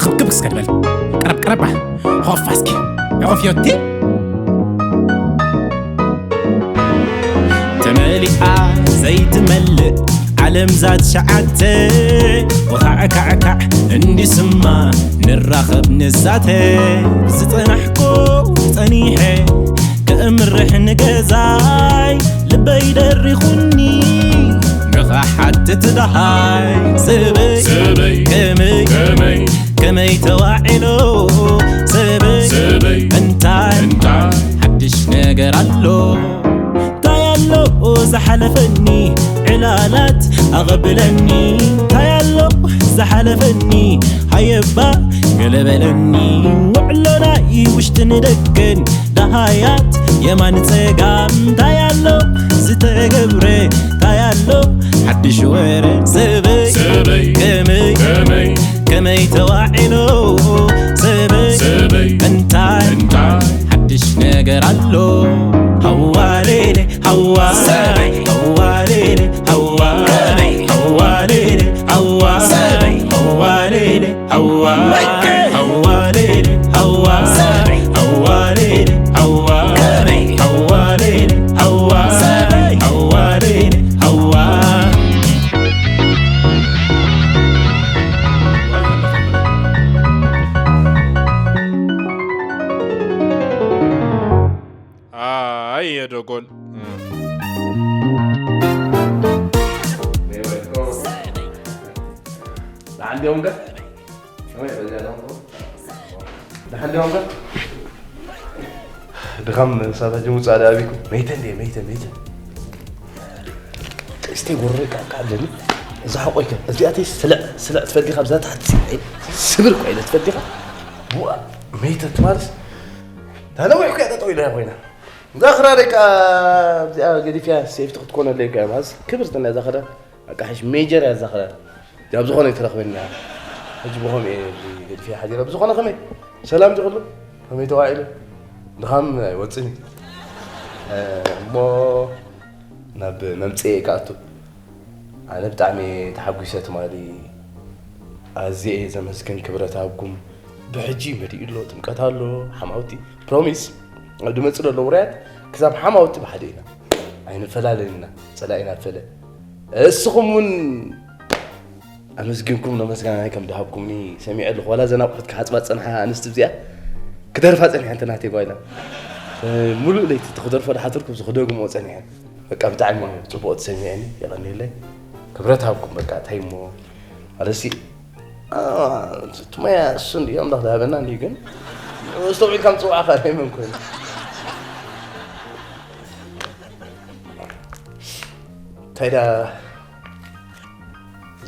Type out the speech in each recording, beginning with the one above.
ክብክብ እስከ ንበል። ቀረብ ቀረባ። ሆፋ እስኪ። ሆፍ ዮቲ። ተመሊኣ ዘይትመልእ ዓለም ዛት ሸዓተ። ወኻዕካዕካዕ እንዲስማ ንራኸብ ንዛተ። ዝጸናሕኩ ጸኒሐ ከእምርሕ ንገዛይ ልበይ ደሪኹኒ ንኽሓትት ደሃይ። ሰበይ ሰበይ ከመይ ከመይ ከመይ ተዋዒሎ ሰበይ ሰበይ እንታይ እንታይ ሓድሽ ነገር ኣሎ? እንታይ ኣሎ ዝሓለፈኒ ዕላላት ኣቐብለኒ? እንታይ ኣሎ ዝሓለፈኒ ሃየባ ገለበለኒ? ውዕሎናይ ውሽጥን ደገን ደሃያት የማን ጸጋም እንታይ ኣሎ ዝተገብረ እንታይ ኣሎ ሓድሽ ወረ ሰበይ ሰበይ ከመይ ከመይ ከመይ ተዋዒሎ ሰበይ ሰበይ እንታይ እንታይ ሓድሽ ነገር ኣሎ? ሃዋሌሌ ሃዋ ሰበይ ሃዋሌሌ ሃዋ ከመይ ሃዋሌሌ ሃዋ ሰበይ ሃዋሌሌ ሃዋ ሃዋ ሌሊ ሃዋ ሰበይ ሃዋ ሌሊ ሃዋ ከመይ ሃዋ ሌሊ ሃዋ ሰበይ ሃዋ ሌሊ ሃዋ ኣየ ደጎል። ደሓን ዲኹም ከ? ከመይ በዚኣ ዲኹም? ደሓን ዲኹም ከ? ድኻም ሳታ ጅሙፃ ዳ ኣቢኩም? መይተ እንዴ፣ መይተ፣ መይተ። እስቲ ጉርቃ ቃለኒ። እዛ ሓቆይከ? እዚኣተይ ስልዕ፣ ስልዕ ትፈልጊ ካብዛ ታሕቲ ስብር እኮ ኢለ ትፈልጊኻ? ቡኣ፣ መይተ ትማልስ? እታ ነዊሕ እኮ እያ ጠጠው ኢላ ኮይና። እዛ ክራር እኮ ኣብዚኣ ገዲፍያ ሴፍቲ ክትኮነለይ እኮ እያ። ማዝ ክብርቲ ናይ እዛ ክራር። ኣቃሕሽ ሜጀር እያ እዛ ክራር። እዚኣ ብዝኾነ ኣይትረኽበኒ እያ። ሕጂ ብኸምኡ እየ እዚ ገዲፍያ ሓዲረ። ብዝኾነ ከመይ? ሰላም ድዩ ኩሉ? ከመይ ተዋዒሉ? ድኻም ኣይወጽእን እዩ። እ፣ እሞ ናብ መምጽኤ ክኣቱ። ኣነ ብጣዕሚ ተሓጒሰ ትማሊ። ኣዝየ እየ ዘመስግን፣ ክብረት ሃብኩም። ብሕጂ መሊኡ ኣሎ፣ ጥምቀት ኣሎ፣ ሓማውቲ። ፕሮሚስ፣ ኣብ ድመጽእ ዘሎ ውራያት ክሳብ ሓማውቲ ብሓደ ኢና። ኣይንፈላለን ኢና፣ ጸላኢና ፈለ። እስኹም እውን ኣመስጊንኩም፣ ነመስጋናይ ከም ድሃብኩምኒ ሰሚዐ ኣለኹ። ዋላ እዘን ኣቑሑት ክሓጽባ ዝጸንሓ ኣንስቲ እዚኣ ክደርፋ ጸኒሐን፣ እተን ናተይ ጓይላ። ሙሉእ ለይቲ እቲ ክደርፎ ድሓተርኩ፣ እዚ ክደግምኦ ጸኒሐን። በቃ ብጣዕሚ ጽቡቕ ተሰሚዐኒ፣ የቐንየለይ። ክብረት ሃብኩም፣ በቃ እንታይ እሞ ማለትሲ፣ አ፣ እቲ ሞያ እሱ እንድዩ ኣምላኽ ዝሃበና እንድዩ፣ ግን ኣስተውዒልካ ምጽዋዕካ ናይ መን ኮይኑ? እንታይ ደኣ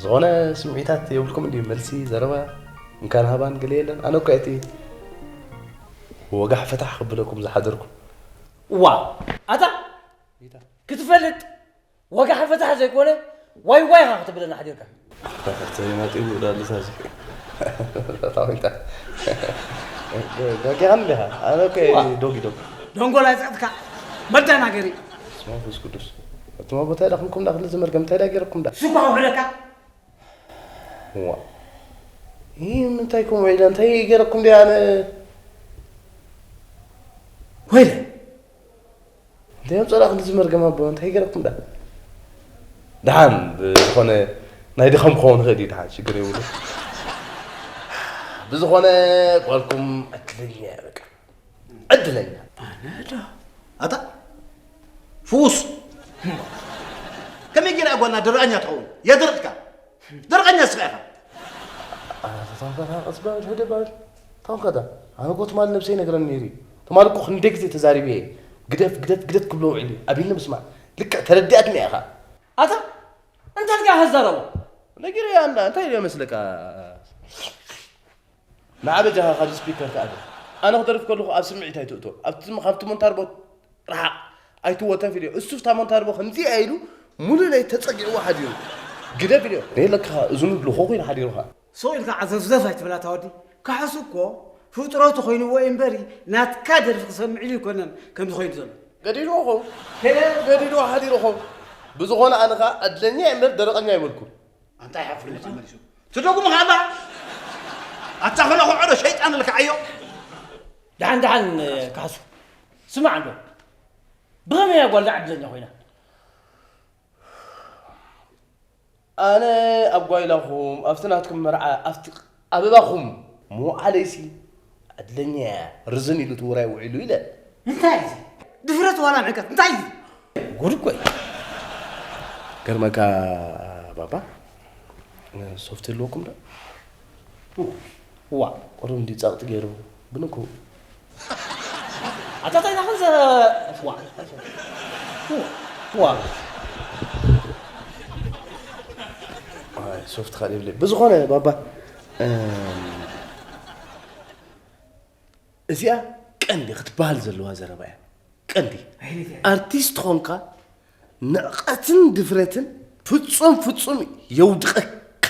ዝኾነ ስምዒታት የብልኩም እንድዩ፣ መልሲ፣ ዘረባ፣ እንካን ሃባን ገለ የለን። ኣነ እኮ እቲ ወጋሕ ፈታሕ ክብለኩም ዝሓደርኩ። ዋ፣ ኣታ ክትፈልጥ ወጋሕ ፈታሕ ዘይኮነ ዋይ ዋይ ኢኻ ክትብለና ሓዲርካ። ተሪማጢ ይብሉ ኣሉ ሳዚ። ታዊታ። ዳጊኻ እንዲኻ? ኣነ እኮ ዋ። ዶጊ ዶጊ። ደንጎል ኣይጸቕጥካ። መዳናገሪ። ስመ መንፈስ ቅዱስ። ኣቱማ ቦታ ኢላኹምኩም ዳ ክንዲ ዝመርገም እንታይ ዳ ገይረኩም ዳ? ስኳ ውዕለካ። ዋ። ይህ ምንታይ ኮም ውዒለ እንታይ ገይረኩም ዲ ኣነ? ወይለ። እንታይ ኣምጸላ ክንዲ ዝመርገም ኣቦ እንታይ ገይረኩም ዳ? ደሓን ብዝኾነ ናይ ድኻም ክኸውን ይኽእል እዩ፣ ደሓን ሽግር የብሉ። ብዝኾነ ጓልኩም ዕድለኛ እያ በቃ። ዕድለኛ። ኣነ ዶ? ኣታ ፍዉስ። ከመይ ገይራ እያ ጓልና ደረቐኛ ትኸውን? የድርቕካ። ደረቐኛ ንስኻ ኢኻ። ኣታ ታንካ ታንካ ጽባሕ ሕደ ባል። ታንካ ዳ? ኣነ እኮ ትማሊ ነብሰይ ነግረኒ ነይሩ እዩ። ትማሊ እኮ ክንደይ ግዜ ተዛሪበ እየ። ግደፍ፣ ግደፍ፣ ግደፍ ክብሎ ውዒሉ እዩ። ኣቢኒ ምስማዕ። ልክዕ ተረዲኣትኒ እያ ኢኻ። ኣታ እንታይ ኢልካ ኢኻ ትዛረቦ? ነጊረያ እንዳ፣ እንታይ ኢሉ ይመስለካ? ንዓ በጃኻ ካብ ስፒከር ተኣለ። ኣነ ክደርፍ ከለኹ ኣብ ስምዒት ኣይትእቶ። ኣብቲ፣ ካብቲ ሞንታርቦ ርሓቕ። ኣይትወተፍ ኢልዮ። እሱ ፍታ ሞንታርቦ ከምዚኣ ኢሉ ሙሉእ ለይቲ ተጸጊዕዎ ሓዲሩ። ግደፍ ኢልዮ። ነየለካ እዝኑ ልኾኹ ኢሉ ሓዲሩኻ። ሱቕ ኢልካ ዓዘፍዘፍ ኣይትበል ኣታ ወዲ። ካሕሱ እኮ ፍጥረቱ ኮይንዎ እዩ እምበሪ ናትካ ደርፊ ክሰምዕ ኢሉ ኣይኮነን ከምዚ ኮይኑ ዘሎ። ገዲድዎ ኾ። ከለ ገዲድዎ ሓዲሩ ኾ። ብዝኾነ ኣነ ኸዓ ዕድለኛ እየ እምበር ደረቐኛ ኣይበልኩን። ኣንታ ይሓፍር እዩ ተመሊሱ። ትደጉም ኸኣ ኣታ ኸነ ኸዕዶ ሸይጣን ልክዓዮ። ደሓን ደሓን ካሱ፣ ስማዕ እንዶ፣ ብኸመይ እያ ጓል ዕድለኛ ኮይና? ኣነ ኣብ ጓይላኹም ኣብቲ ናትኩም መርዓ ኣብቲ ኣበባኹም ምውዓለይሲ ዕድለኛ እያ፣ ርዝን ኢሉ እቲ ውራይ ውዒሉ ኢለ። እንታይ እዩ እዚ? ድፍረት ዋላ ምሕቀት እንታይ እዩ? ጉድ እኮ እዩ። ገርመካ ባባ፣ ሶፍት ኣለኩም ዶ? ዋ። ቁሩብ እንዲ ጸቕጢ ገይሩ ብንኩ። ኣታ እንታይ ናኸን ዘ-፣ ዋ። ዋ። ኣይ፣ ሶፍት ካልእ የብለይ። ብዝኾነ ባባ፣ እም፣ እዚኣ ቀንዲ ክትበሃል ዘለዋ ዘረባ እያ። ቀንዲ። ኣርቲስት ኾንካ ንዕቐትን ድፍረትን ፍጹም ፍጹም የውድቐካ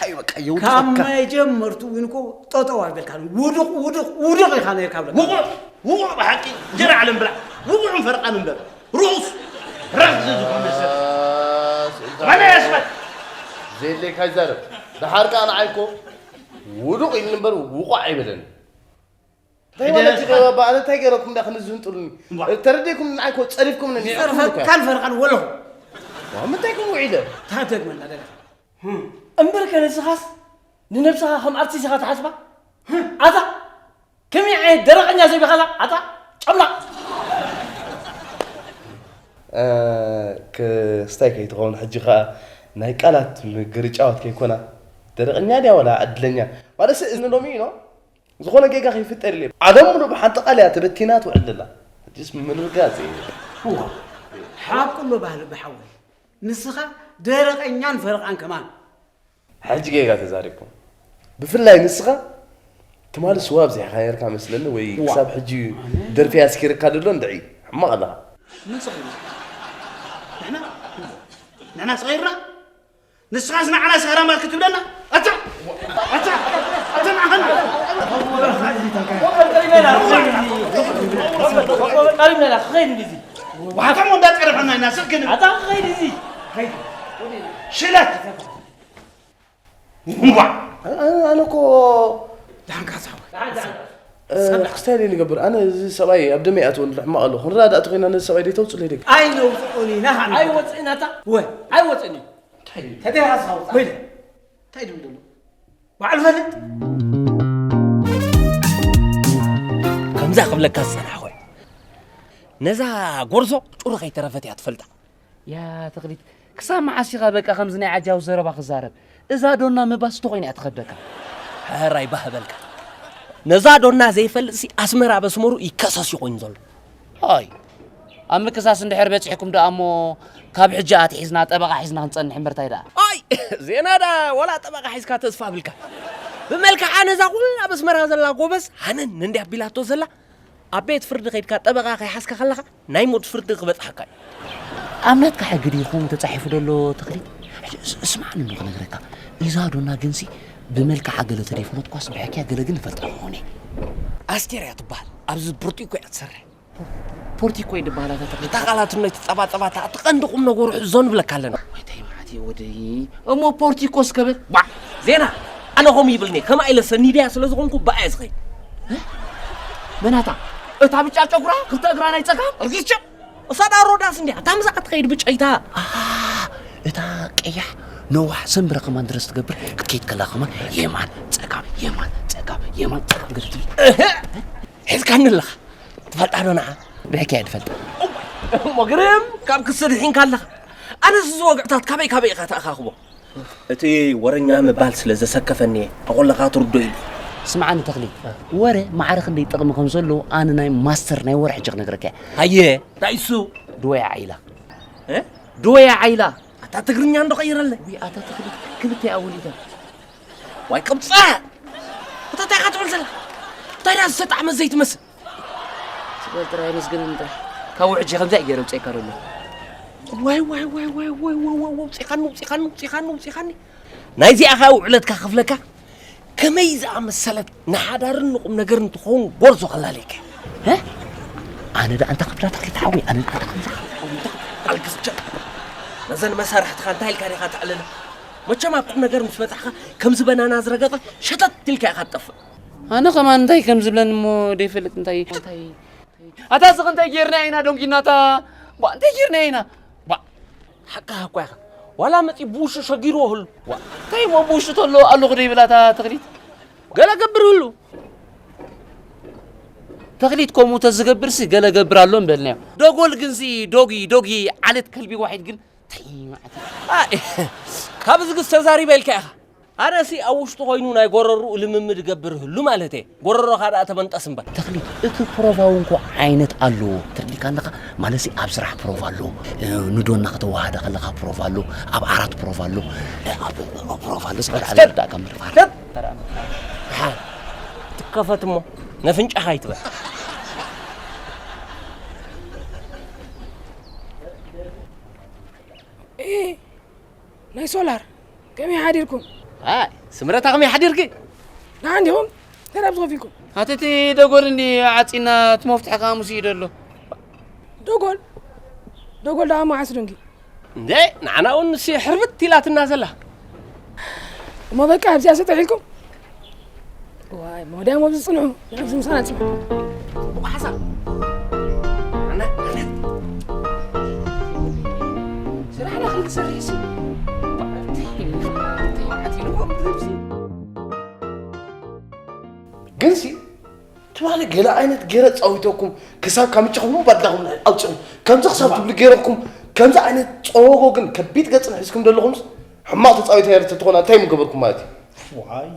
እዩ፣ በቃ የውድቐካ። ካብ መጀመርቱ እውን እኮ ጠጠው ኣልበልካ፣ ውዱቕ ውዱቕ ውዱቕ ኢኻ ነርካ ብለካ። ውቑዕ ውቑዕ ብሓቂ እንጀራ ዓለም ብላዕ፣ ውቑዕን ፈረቓን እምበር ርኹስ ረኽሲ ዝኾነ ሰብ። ኣስ፣ እንታይ መን እያ ስበት? ዘየድልየካ ይዛረብ። ደሓር ከኣ ንዓይ እኮ ውዱቕ ኢልኒ እምበር ውቑዕ ኣይበለኒ። እንታይ ማለት እዩ? ኣነ እንታይ ገይረኩም እንዳ ክንዝንጥሉኒ? እምባ። ተረዲእኩም ንዓይ እኮ ጸሪፍኩም ነኒ። ጸርፈካን ፈርኻን ወለኹ። ዋ፣ ምንታይ ክም ውዒለ? ታደግመና ደጋ። እምበርከ ንስኻስ ንነብስኻ ከም ኣርቲስት ኢኻ ትሓስባ? ኣታ ከመይ ዓይነት ደረቐኛ ሰብ ኢኻ? ኣታ ጨምላቕ። እ፣ ክስታይ ከይትኸውን ሕጂ ኸኣ ናይ ቃላት ምግርጫወት ከይኮና። ደረቐኛ ድያ ወላ ዕድለኛ? ማለትሲ እዝኒ ሎሚ ኢሎ ዝኾነ ጌጋ ከይፍጠር ኢለ። ዓለም ሙሉእ ብሓንቲ ቃል እያ ተበቲና ትውዕል ዘላ። ሕጂስ ምርጋጽ እዩ። እዋ፣ ሓቁ ኣሎ ባህሊ ብሓወይ። ንስኻ ደረቐኛን ፈረቓን ከማን። ሕጂ ጌጋ ተዛሪብኩም። ብፍላይ ንስኻ ትማሊ ስዋ ኣብዚሕካ ነርካ መስለኒ፣ ወይ ዋ። ክሳብ ሕጂ ኣነ ደርፊ ኣስኪርካ ደሎ እንድዒ። ሕማቕ ኣለኻ። ምን ጽቕሪ? ንሕና? ንሕና ጽቒርና? ንስኻስ ንዓና ሰህራማት ክትብለና? ኣታ! ኣታ! ኣታ ንዓኸን! ቀሪብና ኢና፣ ክኸይድ እንዲዚ። ዋሕቶም እንዳጸረፈና ኢና፣ ስልክ ን-፣ ኣታ ክኸይድ እዚ። ሽለት! እምቧ! ኣነ፣ ኣነ እኮ ዳንጋ ሳዋ። እ፣ ክስታይ ደይ ንገብር። ኣነ እዚ ሰብኣይ ኣብ ደመይ ኣትወኒ ሕማቕ ኣሎ። ክንረዳዳእ ተኾይና ነዚ ሰብኣይ ደይ ተውፅለይ ደግ። ኣይነውፅኦን ኢና፣ ሃኒ። ኣይወፅእን ኣታ? ወ-፣ ኣይወፅእን እዩ። እንታይ እዩ? ተደይ ሃሳው። ወይለ። እንታይ ድብል ዘሎ? ባዕሉ ፈልጥ። ከምዛ ክብለካ ዝጸናሕኹ እየ። ነዛ ጎርዞ ጩሩ ከይተረፈት እያ ትፈልጣ። ያ ተኽሊት፣ ክሳብ መዓስ ኢኻ በቃ ከምዚ ናይ ዓጃው ዘረባ ክዛረብ? እዛ ዶና ምባስ እንተኾይና እያ ትኸብደካ። ሕራይ ባህ በልካ። ነዛ ዶና ዘይፈልጥሲ ኣስመራ በስመሩ ይከሰስ እዩ ኮይኑ ዘሎ። ኣይ፣ ኣብ ምክሳስ እንድሕር በጺሕኩም ደኣ እሞ ካብ ሕጂ ኣትሒዝና ጠበቓ ሒዝና ክንጸንሕ እምበር እንታይ ደኣ? ኣይ፣ ዜና ደኣ ወላ ጠበቓ ሒዝካ ተስፋ ብልካ። ብመልክዓ ነዛ ኩላ ኣብ ኣስመራ ዘላ ጎበዝ ሃነን እንድያ ኣቢላቶ ዘላ፣ ኣብ ቤት ፍርዲ ከይድካ ጠበቓ ከይሓዝካ ከለኻ ናይ ሞት ፍርዲ ክበጽሓካ እዩ። ኣብ ናትካ ሕጊ ድዩ ይኸውን ተጻሒፉ ዘሎ ተኽሊት? ሕጂ ስ-፣ ስማዕኒ እሞ ክነግረካ። እዛ ዶና ግንሲ ብመልክዓ ገለ ተደይፈለጥኳስ ብሕክያ ገለ ግን እፈልጣ ምኾነ። ኣስቴር እያ ትበሃል። ኣብዚ ብርጢ እኮ እያ ትሰርሕ። ፖርቲኮ ይድበሃል ኣታ ተኽሊት። እታ ቃላትኖ ኣይትጸባጸባታ፣ እቲ ቀንዲ ቁም ነገሩ ሕዞ ንብለካ ኣለና። ወይ ተይ መዓት እየ ወደይ። እሞ ፖርቲኮ እስከ በል። ዋ፣ ዜና፣ ኣነ ከምኡ ይብልኒ፣ ከምኣ ኢለ ሰኒደያ ስለ ዝኾንኩ ብኣ እየ ዝኸይድ። መናታ? እታ ብጫ ጨጉራ፣ ክልተ እግራ ናይ ጸጋም? ርግጽ! እሳ ደኣ ሮዳስ እንድያ፣ እታ ምሳኣ ትኸይድ ብጨይታ። ኣሃ፣ እታ ቀያሕ ነዋሕ ሰምብረ ከማን ድረስ ትገብር፣ ክትከይድ ከላ ከማን የማን፣ ጸጋም፣ የማን፣ ጸጋም፣ የማን፣ ጸጋም ገለ ትብል። እህ! ሒዝካኒ ኣለኻ። ትፈልጣ ዶ ንዓ? ብሕክያ እየ ዝፈልጣ። እሞ ግርም፣ ካብ ክሲ ድሒንካ ኣለኻ። ኣነስ እዚ ወግዕታት ካበይ ካበይ ኢኻ ተኣኻኽቦ? እቲ ወረኛ ምባል ስለ ዘሰከፈኒ እየ፣ ተኾለኻ ትርዶ ኢሉ። ስምዓኒ ተኽሊ፣ ወረ ማዕረ ክንደይ ጥቕሚ ከም ዘለዎ ኣነ ናይ ማስተር ናይ ወረ ሕጂ ክነግረካ እየ። ሃየ፣ እንታይ እሱ? ድወያ ዓይላ። እ? ድወያ ዓይላ። ኣታ ትግርኛ እንዶ ቀይረለይ። ውይ፣ ኣታ ተኽሊ፣ ክልተ እያ ወሊዳ። ዋይ ቅብጻ! እታ እንታይ ኢኻ ትብል ዘላ? እንታይ ደኣ ዝተጣዕመ ዘይትመስል? ስለ ጥራይ ኣመስግነኒ ጥራሕ። ካብኡ ሕጂ ከምዚ እዩ ገይረ ውፅኤካ ዘሎ። ዋይ፣ ዋይ፣ ዋይ፣ ውፅኢኻኒ፣ ውፅኢኻኒ፣ ውፅኢኻኒ፣ ውፅኢኻኒ። ናይዚኣ ኸዓ ውዕለትካ ክፍለካ፣ ከመይ ዝኣመሰለት ንሓዳርን ንቁም ነገርን ትኸውን ጎርዞ ከላልየካ። እ? ኣነ ደኣ እንታ ክብላ ተኽሊት ሓወይ፣ ኣነ ደኣ እንታ ክብላ። ኣልግስ ጀ-፣ እዘን መሳርሕትኻ እንታይ ኢልካ ዲኻ ተዕልለ? መቸም ኣብ ቁም ነገር ምስ በጻሕካ ከምዚ በናና ዝረገጸ ሸተት ኢልካ ኢኻ ትጠፍእ። ኣነ ከማን እንታይ ከም ዝብለኒ እሞ ደይፈልጥ እንታይ እንታይ ኣታ ስኽ እንታይ ጌርና ኢና ዶንኪናታ ባ እንታይ ጌርና ኢና ባ ሓቃ እኮ ኢኻ። ዋላ መጺ ቡሹ ሸጊርዎ ህሉ ዋ እንታይ እሞ ቡሹ ተሎ ኣለኹ ደይብላ እታ ተኽሊት ገለ ገብር ህሉ ተኽሊት ከምኡ ተዝገብርሲ ገለ ገብር ኣሎ እንበልናዮ። ደጎል ግንሲ ዶጊ ዶጊ ዓለት ከልቢ ዋሒድ ግን እንታይ ማለት እዩ? ኣይ፣ ካብ ዝግስ ተዛሪበ ኢልካ ኢኻ። ኣነሲ ኣብ ውሽጡ ኮይኑ ናይ ጎረርኡ ልምምድ እገብር ህሉ ማለት እየ። ጎረሮኻ ደኣ ተበንጠስ እምበር። ተኽሊት፣ እቲ ፕሮቫ እውን እኮ ዓይነት ኣለዎ። ተረዲእካ ኣለኻ? ማለትሲ ኣብ ስራሕ ፕሮቫ ኣሎ፣ እ፣ ንዶና ከተወሃደ ከለኻ ፕሮቫ ኣሎ፣ ኣብ ዓራት ፕሮቫ ኣሎ፣ እ፣ ኣብ ፕሮቫ ኣሎ። ስራሕ ኣስተር! ኣዳእካ ምርፋር። ደሓን። ትከፈት እሞ ነፍንጫኻ ኣይትበል። ኤ፣ ናይ ሶላር፣ ከመይ ሓዲርኩም? ኣይ፣ ስምረታ ከመይ ሓዲርኪ? ደሓን ዲኹም? እንታይ ደኣ ዝኸፊልኩም? ኣቲ እቲ ደጎል እንዲ ዓጺና እቲ መፍትሒ ከኣ ምስ ኢደ ኣሎ። ደጎል? ደጎል ደኣ መዓስ ደንጊ? እንዴ፣ ንዓና እውን ንሱ ሕርብት ኢላትና ዘላ። እሞ በቃ ኣብዚኣ ሰጥ ኢልኩም? ዋይ፣ ሞዳሞ ዝጽንሑ፣ ንዕዚ ምሳና ጽንሑ። ጽቡቕ ሓሳብ። ኣነ፣ ኣነ። ስራሕና ክንሰርሕ ሲ። ግንሲ ትማሊ ገለ ዓይነት ገይረ ጻዊተኩም፣ ክሳብ ካብ ምቻኹም ባድላኹም ኣውጺኹም፣ ከምዚ ክሳብ ትብሉ ገይረኩም፣ ከምዚ ዓይነት ጸወጎ ግን ከቢድ ገጽን ሒዝኩም ዘለኹምስ፣ ሕማቕ ተጻዊተ ነይረ ተትኾና እንታይ ምገበርኩም ማለት እዩ? ዋይ።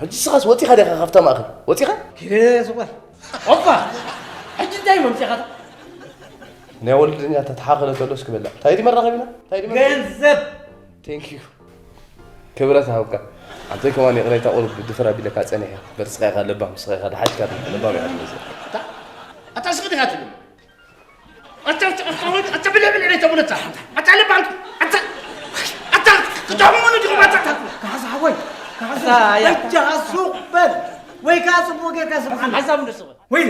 ሕጂ ስኻስ ወጺኻ ዲኻ ካብታ ማእከል? ወጺኻ? ኪደ ሱቕ በል። ኦፋ! ሕጂ እንታይ መምጺኻታ? ናይ ወለደኛ ተተሓኸለ ተሎ እስኪ በላ። እንታይ ድዩ መራኸቢና? እንታይ ድዩ መራኸቢ? ገንዘብ! Thank you። ክብረት ሃብካ። ኣንተይ ከማን ይቕሬታ ቁሩብ ድፍር ኣቢለካ ጸኒሐ። በርስኻ ኢኻ ለባም፣ ንስኻ ኢኻ ደሓጅካ ለባም ኢኻ ትመስል። ኣታ፣ ኣታ ስቕ ዲኻ ትብል? ኣታ፣ ኣታ፣ ኣታ፣ ኣታ ብልዕ ብልዕ ተብለታ። ኣታ ለባም፣ ኣታ፣ ኣታ፣ ክትጠቕመሉ ዲኹም ኣታ፣ ኣታ። ካሕሳ ሓወይ፣ ካሕሳ፣ ኣታ፣ ያ። በጃኻ ሱቕ በል። ወይ ከኣ ጽቡቕ ጌርካ ስምዓና። ሓሳብ እንደሱ። ወይለ፣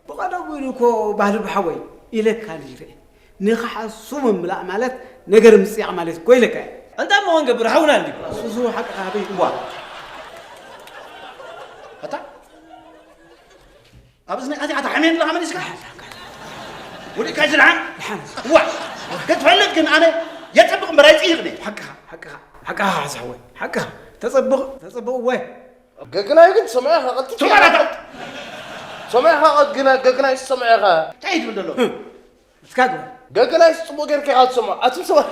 ብቐደሙ ኢሉ እኮ ባህሊ ብሓወይ ኢለካ ነይረ። ንኽሓሱ ምምላእ ማለት ነገር ምጽያቕ ማለት እኮ ኢለካ እየ። እንታይ እሞ ክንገብር ሓውና እንዲ። እሱ፣ እሱ ሓቅኻ ኣበይ? እዋ። ኣታ? ኣብ እዝኒ ኣቲኻ ትሓምየኒ ኣለኻ መሊስካ? ውዲእካ ይዝልሓን? ድሓን። እዋ። ክትፈልጥ ግን ኣነ የጸብቕ እምበር ኣይጽይቕን እየ። ሓቅኻ፣ ሓቅኻ፣ ሓቅኻ ሓሳብ ወይ፣ ሓቅኻ። ተጸብቕ፣ ተጸብቕ ወይ። ገግናዩ ግን ትሰምዖ ኢኻ፣ ቀልጢፍካ ትሰምዖ ኢኻ። ትሰምዖ ኢኻ፣ ገግና-፣ ገግናዩ ትሰምዖ ኢኻ። እንታይ እዩ ትብል ዘሎ? እስካ ግበር። ገገናይስ ጽቡቕ ጌርካ ኢኻ ትሰምዖ። ኣቱም ሰባት፣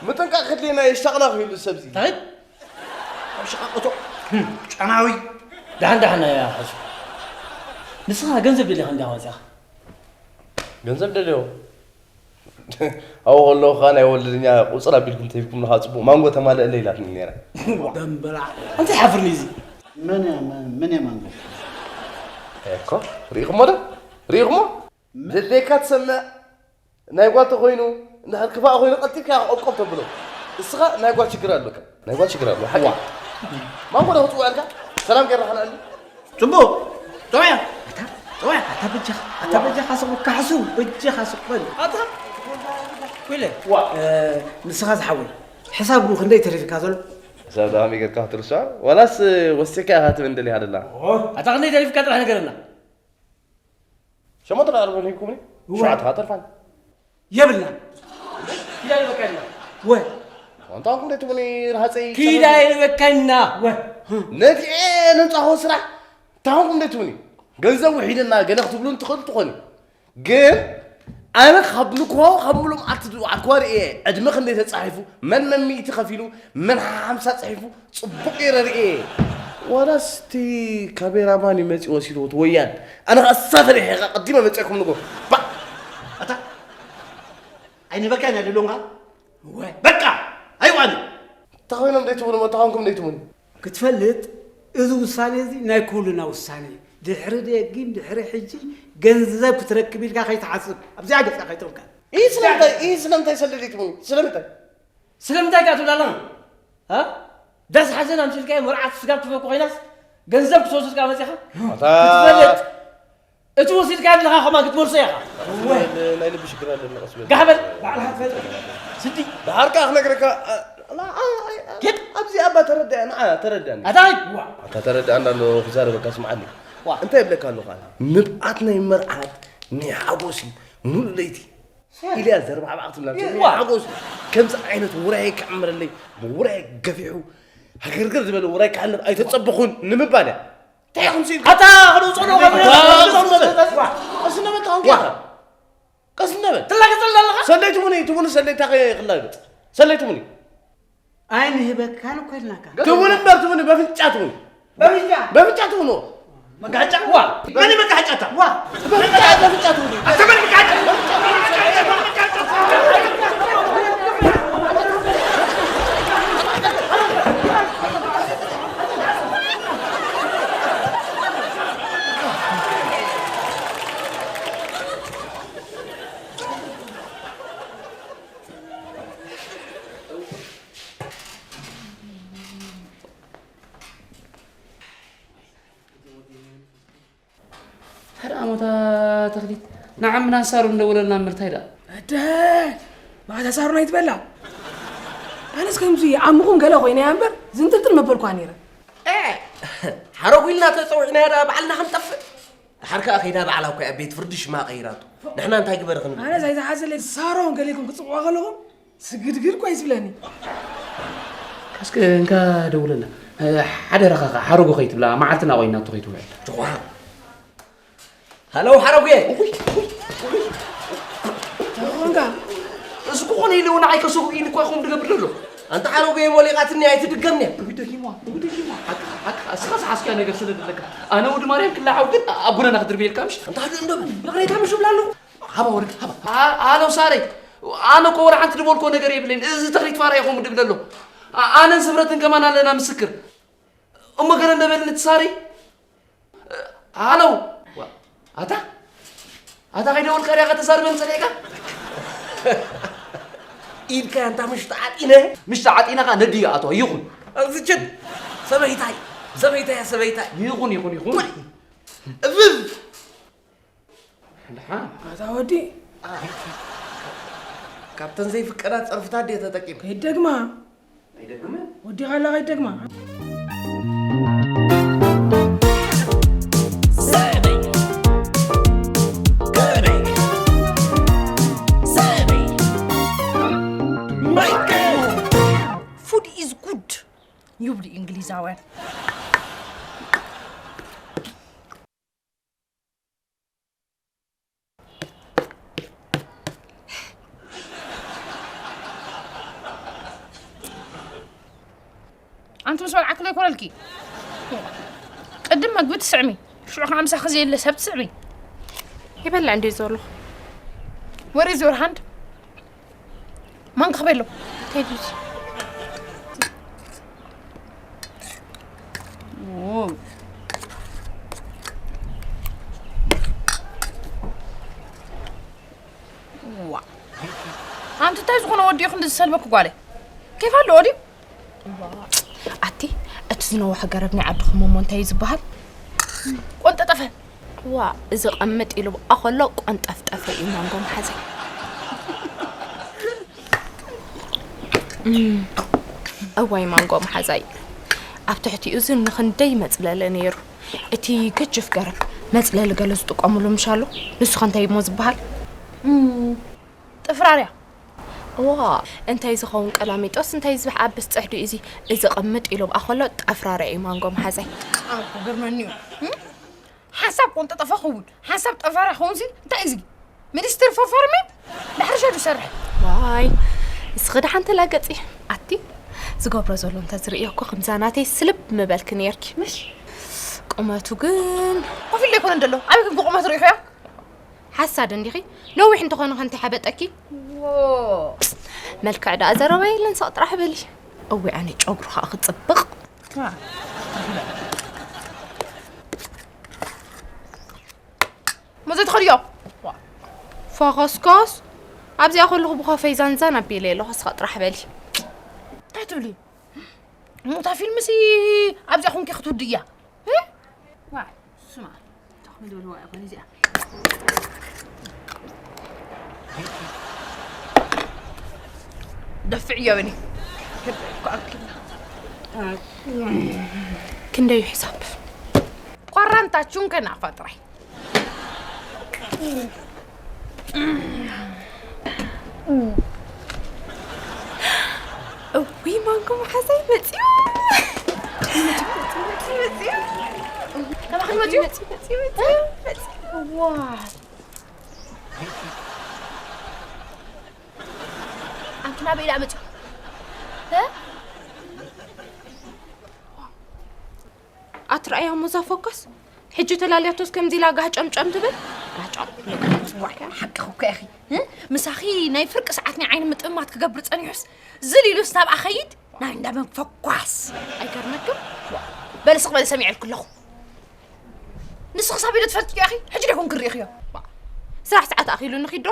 ምጥንቃቕ ከድልየና የሻቕላ ክህሉ ሰብዚ። እንታይ? ኣብ ሸቓቕቶ ጨናዊ። ደሓን ደሓን እያ ሓሱ። ንስኻ ገንዘብ ደሊኻ እንዲኻ መጺኻ። ገንዘብ ደልዮ? ኣብኡ ከለኹ ኸኣ ናይ ወለድኛ ቁጽር ኣቢልኩም ተሂብኩምኒ ኸኣ ጽቡቕ ማንጎ ተማልእለይ ኢላትኒ ነይራ። ደምበላዕ። እንታይ ሓፍርኒ እዚ? መን እያ፣ መን፣ መን እያ ማንጎ? እኮ፣ ርኢኹሞ ዶ? ርኢኹሞ? ዘድልየካ ትሰምዕ፣ ናይ ጓል ተኾይኑ፣ እንድሕር ክፋእ ኮይኑ ቀልጢፍካ ኢኻ ቆብቆብ ተብሎ። እስኻ ናይ ጓል ሽግር ኣለካ። ናይ ጓል ሽግር ኣሎ፣ ሓቂ። ዋ። ማንጎ ዶ ክጽውዐልካ? ሰላም ጌርና ክንዕሊ። ጽቡቕ። ጽውዕ። ኣታ፣ ጽውዕ። ኣታ በጃኻ፣ ኣታ በጃኻ ስቕ በል፣ ካሕሱ፣ በጃኻ ስቕ በል። ኣታ፣ ኩለ። ዋ። እ፣ ንስኻ ዝሓወይ፣ ሕሳብ ግን ክንደይ ተሪፍካ ዘሎ? ሕሳብ ደኣ ከመይ ጌርካ ክትርስዖ? ዋላስ ወሲኽካ ኢኻ ትብል እንደሊኻ ደላ? ኦ። ኣታ ክንደይ ተሪፍካ ጥራሕ ንገረና። ሸሞንተ ዶ ኣርባዕተ ሂብኩምኒ? እወ። ሸውዓተ ኸኣ ተርፋኒ። የብልናን። ኪዳ ይበቃልና። ወ። ኣንታ ኹም ደትሙኒ ረሃጸይ ኪዳ ይበቃልና። ወ። ነቲ ኤ ነንጻ ሆ ስራሕ ታሁም ደትሙኒ። ገንዘብ ውሒድና ገለ ክትብሉ እንትኽእሉ ትኾኑ። ግን ኣነ ካብ ንግሆ ካብ ምሉም ኣቲ ዝወዓልክዋ ርእየ ዕድመ ክንደይ ተጻሒፉ፣ መን መን ሚእቲ ከፊሉ፣ መን ሓምሳ ጽሒፉ፣ ጽቡቕ ገይረ ርእየ። ዋላስ እቲ ካሜራማን እዩ መጺኡ ወሲድዎ፣ እቲ ወያን። ኣነ ኸኣ እሳ ፈሪሐ፣ ኸኣ ቀዲመ መጺአኩም ንግሆ። ባ-፣ ኣታ፣ ኣይንበካይን ኣይደሎንካ? ወ-፣ በቃ! ኣይዋኒ! እንታይ ኮይኖም ደይትብሉ፣ እንታይ ኮንኩም ደይትብሉ? ክትፈልጥ፣ እዚ ውሳኔ እዚ ናይ ኩልና ውሳኔ እዩ። ድሕሪ ደጊም፣ ድሕሪ ሕጂ ገንዘብ ክትረክብ ኢልካ ከይትሓስብ፣ ኣብዚኣ ገጽካ ከይትቕልቀል። ይህ ስለምንታይ፣ ይህ ስለምንታይ ሰለል ይትብሉ? ስለምንታይ? ስለምንታይ ከኣ ትብል ኣለኻ? እ? ዳስ ሓዘን ኣምሲልካዮ መርዓት ስጋብ ትፈኩ ኮይናስ ገንዘብ ክትወስድ ከኣ መጺኻ? ኣታ ክትፈልጥ። እቲ ወሲድካ ኣለኻ ኸማ ክትመልሶ ኢኻ። ናይ ልቢ ሽግር ኣለኒ፣ ቀስ በል። ጋሕ በል፣ ባዕልኻ ትፈልጥ። ስዲ። ደሓር ከኣ ክነግረካ፣ ኣ-፣ ላ-፣ ኣ-፣ ኣ-፣ ኬድ። ኣብዚ ኣባ ተረድኣ፣ ንዓ ተረድኣኒ። ኣታ ዋ። ኣታ ተረድኣና ኣሎ፣ ክዛረበካ ስምዓኒ። ዋ። እንታይ ይብለካ ኣለኹ ኣነ? ንብዓት ናይ መርዓት፣ ናይ ሓጎስ እዩ፣ ሙሉእ ለይቲ። ኢልያ ዘርባዕባዕ ክትብላ፣ ዋ። ናይ ሓጎስ። ከምዚ ዓይነት ውራይ ክዕምረለይ፣ ብውራይ ገፊሑ፣ ሃገርገር ዝበለ ውራይ ክዓልብ ኣይተጸበኹን ንምባል እያ። እንታይ ኢኹም ሲል ኣታ ክነውፅኦ ነው፣ ኣታ ክነውፅኦ ነው። ቀስ እንበል ተቐንኪ ዋ። ኢኻ። ቀስ እንበል። ትላገጸልና ኣለኻ? ሰለይ ትሙኒ፣ ትሙኒ ሰለይታ ከ-፣ ክላገጽ። ሰለይ ትሙኒ። ኣይንህበካን እኮ ኢልናካ። ትሙኒ እምበር ትሙኒ፣ በፍንጫ ትሙኒ። በፍንጫ? በፍንጫ ትሙኒ። መጋጫ? ዋ። መን መጋጫታ? ዋ። በፍንጫ፣ በፍንጫ ትሙኒ። ኣታ መን መጋጫ? ሕራሞታ ተኽሊት፣ ንዓምና ሳሮን ደወለልና እምበር እንታይ ደኣ? ኣደ፣ ማዕዳ ሳሮን ኣይትበላ። ኣነስ ከምዚ ዓምኹም ገለ ኮይነ እያ እምበር፣ ዝንጥልጥል መበልኳ ነይረ። ኤ፣ ሓረጉ ኢልና ተጸዊዕናያ ደኣ ባዕልና ክንጠፍእ? ድሓር ከኣ ከይዳ ባዕላ እኮ እያ ቤት ፍርዲ ሽማ ቀይራቶ። ንሕና እንታይ ግበር ክንብል? ኣነስ ኣይዝሓዘለይ ሳሮን ገለ ኢልኩም ክትጽውዑዋ ከለኹም፣ ስግድግድ እኮ እዩ ዝብለኒ። እስከ እንካ ደውለላ። ሓደራኻ ከኣ ሓረጉ ከይትብላ፣ መዓልትና ቆይናቶ ከይትውዕል። ጭዋ። ሃሎ ሓረጉየ። ተኾንካ። እዚ ክኾን ኢሉ ንዓይ ከሰጉ ኢሉ እኮ ይኹም ድገብር ዘሎ። ኣንታ ሓረጉየ ሞሊቓትኒ ኣይትድገምኒ። እውይ ደጊምዋ፣ እውይ ደጊምዋ። ሓቅ፣ ሓቅ፣ እስኻ ዝሓዝካዮ ነገር ስለ ዘለካ። ኣነ ወዲ ማርያም ክላዓው ግን ኣብ ጎደና ክድርብየልካ ምሽ? ኣንታ ሓቂ እንዶ ብቕሬታ ምሽ ብላ ኣለኹ። ሃባ ወርቂ፣ ሃባ። ኣ-፣ ኣለው ሳረይ፣ ኣነ እኮ ወላ ሓንቲ ድበልኮ ነገር የብለይን። እዚ ተኽሊት ፋራ ኢኹም ድብል ኣሎ። ኣ-፣ ኣነን ስምረትን ከማን ኣለና ምስክር። እሞ ገለ እንደበልኒ እቲ ሳረይ። ኣለው። ዋ፣ ኣታ? ኣታ ከይደወልካ ዲኻ ተዛርበን ጸኒሕካ? ኢድካ ኣንታ ምሽ ተዓጢነ? ምሽ ተዓጢነ ኸኣ ነድዩ ኣቶ ይኹን። ኣዝችን ሰበይታይ፣ ሰበይታይ፣ ሰበይታይ። ይኹን፣ ይኹን፣ ይኹን። እብብ። ደሓን። ኣታ ወዲ። ኣ፣ ካብተን ዘይፍቀዳ ጸርፍታት ድየ ተጠቂመ? ከይደግማ። ኣይደግምን። ወዲኻ ኣላ ከይደግማ። Food is good ይብሉ እንግሊዛውያን። ኣንቲ ምስ በልዓክሎ ኣይኮነልኪ። ቅድም መግቢ ትስዕሚ፣ ሽዑ ከዓ ምሳኺ ዘየለ ሰብ ትስዕሚ። ይበልዕ እንድዩ ዘሎ። Where is your hand? ማን ክኽበሎ? ከይዱ። ኦ። ዋ። ኣንቲ እንታይ ዝኾነ ወዲ ኢኹ እንዲ ዝሰልበኩ ጓለይ? ኬፍ ኣለዎ ድዩ? ኣቲ፣ እቲ ዝነውሐ ገረብ ናይ ዓድኹም እሞ እንታይ እዩ ዝበሃል? ቆንጠጠፈ። ዋ፣ እዚ ቐምጥ ኢሉ ብኣ ኸሎ ቆንጠፍጠፈ እዩ ማንጎ መሓዘይ። እም፣ እዋይ ማንጎ መሓዛይ። ኣብ ትሕቲኡ እዚ ንኽንደይ መጽለሊ ነይሩ። እቲ ገጅፍ ገረብ መጽለሊ ገለ ዝጥቀሙሉ ምሽ ኣሎ? ንሱ ኸ እንታይ እሞ ዝበሃል? እም፣ ጥፍራርያ። እዋ፣ እንታይ ዝኸውን ቀላሚጦስ፣ እንታይ ዝብሕ ኣብስ ጽሕዲ እዩ እዚ? እዚ ቐምጥ ኢሉ ብኣ ኸሎ ጠፍራርያ እዩ ማንጎ መሓዛይ። ኣነ እኮ ገርመኒ እዩ። እም? ሓንሳብ ቆንጠጠፈ ኸውን፣ ሓንሳብ ጠፍራርያ ኸውን ሲል እንታይ እዩ እዚ? ሚኒስትሪ ፎርፎርሜት ንሕርሻ ዶ ይሰርሕ? ዋይ፣ እስኺ ደሓን ተላገጺ። ኣቲ፣ ዝገብሮ ዘሎ እንተ ዝርእዮ እኮ ከምዛ ናተይ ስልብ ምበልኪ ነይርኪ። ምሽ? ቁመቱ ግን ኮፍ ኢሉ ኣይኮነን ዘሎ። ኣበይ ኮንኪ ቁመቱ ርኢኽዮ? ሓሳድ እንዲኺ? ነዊሕ እንተኾነ ከ እንታይ ሓበጠኪ? ዎ። መልክዕ ደኣ ዘረባ የለን፣ ስቕ ጥራሕ በሊ። እወ፣ ኣነ ጨጉሩ ኸኣ ክጽብቕ። ዋ። እሞ ዘይትኸድዮ? ዋ። ፋኸስካስ ኣብዚኣ ከለኹ ብኸፈይ ዛንዛን ኣቢለ ኣለኹ፣ ስቕ ጥራሕ በሊ። እንታይ ትብሊ? እሞ እታ ፊልምሲ ኣብዚኣ ኮንኪ ክትውድእያ? እ? ዋይ፣ ስማ፣ እታ ክምደልዋ እያ ኮን እዚኣ። ደፍዕዮ በሊ። ክንደዩ ሕሳብ? ኳራንታችሁን ከናፋ ጥራይ። እውይ፣ ማንጎ መሓዛይ መፂኡ። መፂኡ፣ መፂኡ፣ መፂኡ። ካባኽን መፂኡ? መፂኡ፣ መፂኡ፣ መፂኡ፣ መፂኡ። ዋ። ኣንቲ ናበይ ደኣ መፂኡ? እ? ኣትረኣያ እሞ እዛ ፎካስ? ሕጂ ተላልያቶስ ከምዚ ኢላ ጋህ ጨምጨም ትብል? ጋህ ጨም-፣ ዋይ፣ ሓቅኺ እኮ ኢኺ። እ? ምሳኺ ናይ ፍርቂ ሰዓት ናይ ዓይኒ ምጥማት ክገብር ጸኒሑስ፣ ዝል ኢሉስ ናብኣ ኸይድ? ናይ እንዳ መን ፎኳስ? ኣይገርመክን? በል ስቕ በል፣ ሰሚዐልኪ ኣለኹ። ንስኺ ሳብ ኢሉ ትፈልጥዮ ኢኺ? ሕጂ ዶ ይኹን ክርእኽዮ? ስራሕ ሰዓት ኣኺሉ ንኺድ ዶ?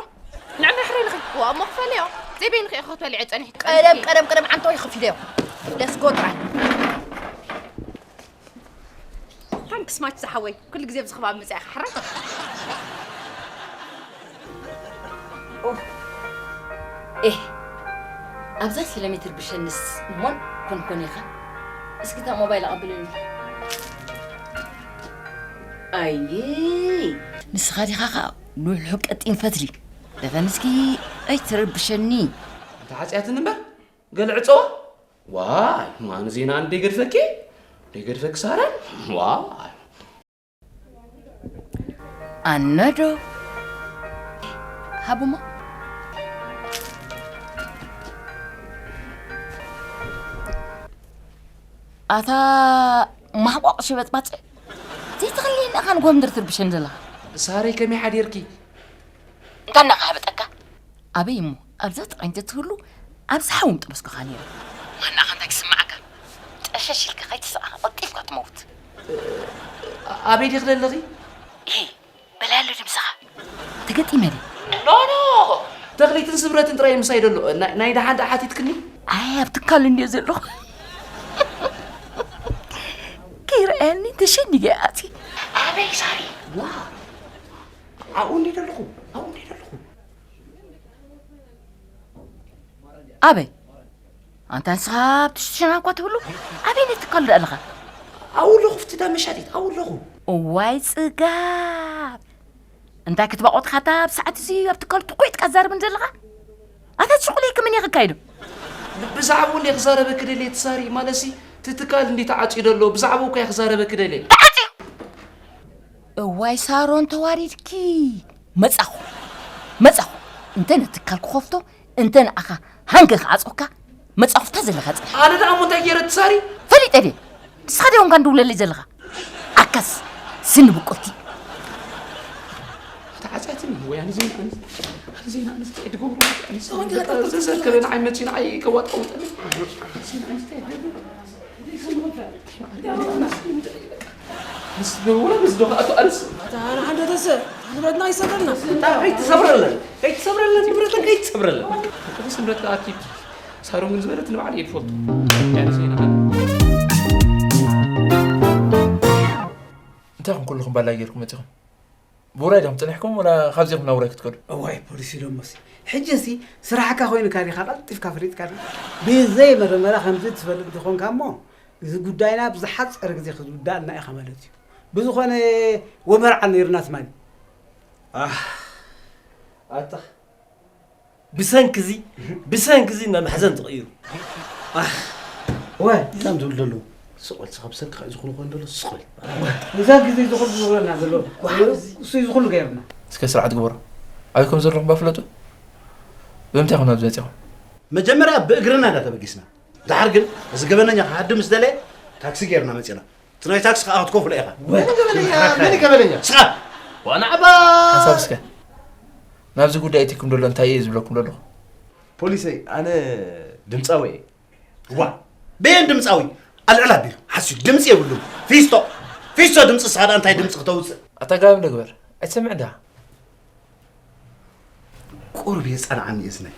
ንዕምሪ ሕረይ ንኺድ። ዋ፣ እሞ ክፈልዮ። ዘይበይንኺ ኢኺ ክትበልዒ ጸኒሕኪ። ቀደም፣ ቀደም፣ ቀደም ዓንተወይ ከፊለዮ። Let's go ጥራይ። ታንክስ ማች ዝሓወይ፣ ኩሉ ግዜ ኣብዚ ከባቢ መፅኣ ኢኻ ሕራይ። ኡፍ። ኤህ፣ ኣብዛ ኪሎ ሜትር ብሸንስ እሞን ኮንኮን ኢኻ። እስኪ እታ ሞባይል ኣቐብልኒ። ኣይ፣ ንስኻ ዲኻ ኸኣ ንውሕሉ ቀጢን ፈትሊ። ደፈን እስኪ ኣይትረብሸኒ። ተዓጽያትኒ እምበር፣ ገለ ዕጸዋ። ዋይ፣ ማን ዜና እንደ ገድፈኪ፣ እንደ ገድፈኪ ሳረን። ዋይ። ኣነዶ ሃቡሞ። ኣታ ማሕቋቕ ሽበጥባጥ፣ ዘይተኽልየኒ ኢኻ ንጎምድር ትርብሸን ዘለኻ። ሳረይ ከመይ ሓዲርኪ? እንታይ እናኻህበጠካ? ኣበይ እሞ ኣብዛ ጥቓይ እንተትህሉ፣ ኣብዚ ሓዊ ምጠበስኩኻ ነይረ። ዋናኻ እንታይ ክስምዓካ? ጠሸሽ ኢልካ ከይትስምዓካ ቀልጢፍካ ትመውት። ኣበይ ዲኺ ዘለኺ? ኢሂ፣ በላያሎ ድምፅኻ። ተገጢመ ድየ? ኖ፣ ኖ፣ ተኽሊትን ስምረትን ጥራይ ምሳይ ደሎ። ናይ፣ ናይ ደሓን ደኣ ሓቲትክኒ? ኣይ፣ ኣብ ትካል እንድየ ዘለኹ። ከይረኣየኒ ተሸኒገ ኣትየ። ኣበይ ሳሪ? ዋ፣ ኣብኡ እንድየ ዘለኹ፣ ኣብኡ እንድየ ዘለኹ። ኣበይ? ኣንታ ንስኻ ኣብቲ ሽሻና እኳ ትህሉ፣ ኣበይ ነቲ ትካል ደኣ ኣለኻ? ኣብኡ ኣለኹ፣ ኣብቲ ዳ መሻጢት፣ ኣብኡ ኣለኹ። እዋይ ጽጋብ! እንታይ ክትባቖጥካ ኣታ ኣብ ሰዓት እዚ ኣብ ትካል ትኩዒትካ ትዛረብን ዘለኻ? ኣታ ትሽቁለይ ከመን እየ ክካይዶ? ብ-፣ ብዛዕባኡ እንድየ ክዛረበኪ ደልየ፣ እቲ ሳሪ፣ ማለትሲ፣ እቲ ትካል እንድዩ ተዓጽዩ ደሎ፣ ብዛዕባኡ እኮ እየ ክዛረበኪ ደልየ። ተዓጽዩ? እዋይ ሳሮን ተዋሪድኪ። መጻኹ። መጻኹ። እንተ ነቲ ትካል ክኸፍቶ፣ እንተ ንኣኻ ሃንገ ክዓጾካ፣ መጻኹ ፍታ ዘለኻ ጽንሕ። ኣነ ደኣ እሞ እንታይ ገይረ ትሳሪ? ፈሊጠ ድየ? ንስኻ ድየ ኮንካ ንድውለለይ ዘለኻ? ኣካስ፣ ስኒ ብቁልቲ። ተዓጻትኒ ወይ ኣነ ዜና፣ ኣነ፣ ኣነ ዜና፣ ኣነ እንታይ ድገብሮ? ኣነ ዘከበ ንዓይ መጺኡ ንዓይ ከዋጣውጠኒ። ዜና፣ ኣነ እንታይ ድገብሮ? ምስ ወላ ምስ ዶ ኣቶ ኣንስ ኣታ ንሓንዶ ተሰ ንብረትና ኣይሰብረልና። እንታይ ከይትሰብረለን፣ ከይትሰብረለን፣ ንብረተን ከይትሰብረለን። ቅዱስ ንብረት ኣኪብ ሳሮን ግን ዝበለት ንባዕል እየ ዝፈልጦ። ያንስ ኢና። እንታይ ኹም ኩልኹም ባላይ ጌርኩም መጺኹም? ብውራይ ዲኹም ጸኒሕኩም ወላ ካብዚኹም ናብ ውራይ ክትከዱ? እዋይ ፖሊስ ኢሎሞሲ። ሕጂ ሲ ስራሕካ ኮይኑካ ዲኻ ቀልጢፍካ ፈሊጥካ ዲ? ብዘይ መርመራ ከምዚ ትፈልጥ እንተኾንካ እሞ፣ እዚ ጉዳይና ብዝሓጸረ ግዜ ክትውዳእልና ኢኻ ማለት እዩ። ብዝኾነ ወመርዓ ነይርና ትማሊ። ኣህ፣ ኣታ ብሰንኪ እዚ፣ ብሰንኪ እዚ ናብ መሕዘን ተቐይሩ። ኣህ። ወይ፣ ከም ዝብል ዘለዉ። ስቕ በል፣ ስኻ ብሰንክኻ እዩ ዝኹሉ ኮይኑ ዘሎ፣ ስቕ በል። ብሰንኪ እዚ ዝኹሉ ዝብለና ዘሎ። ዋው። እሱ እዩ ዝኹሉ ገይሩና። እስከ ስርዓት ግበሩ። ኣበይ ከም ዘለኹም ባ ፍለጡ። ብምንታይ ኢኹም ናብዚ መጺኹም? መጀመርያ ብእግርና ኢና ተበጊስና። ደሓር ግን እዚ ገበነኛ ክሃድም ምስ ደለየ ታክሲ ገይርና መጺና። እቲ ናይ ታክሲ ከዓ ክትከፍሎ ኢኻ። መን ገበነኛ? መን ገበነኛ? ንስኻ። ዋና ዓባ። ሓሳብ እስከ። ናብዚ ጉዳይ እቲኩም ደሎ እንታይ እየ ዝብለኩም ዘለኹ? ፖሊሰይ፣ ኣነ ድምፃዊ እየ። ዋ፣ በየን ድምፃዊ? ኣልዕል ኣቢሉ፣ ሓስዩ፣ ድምፂ የብሉን። ፊስቶ፣ ፊስቶ ድምፂ፣ ንስኻ ደኣ እንታይ ድምፂ ክተውፅእ? ኣታ ጋብ ንግበር። ኣይትሰምዕ እንዳ? ቁሩብ የጸንዓኒ እዝነይ።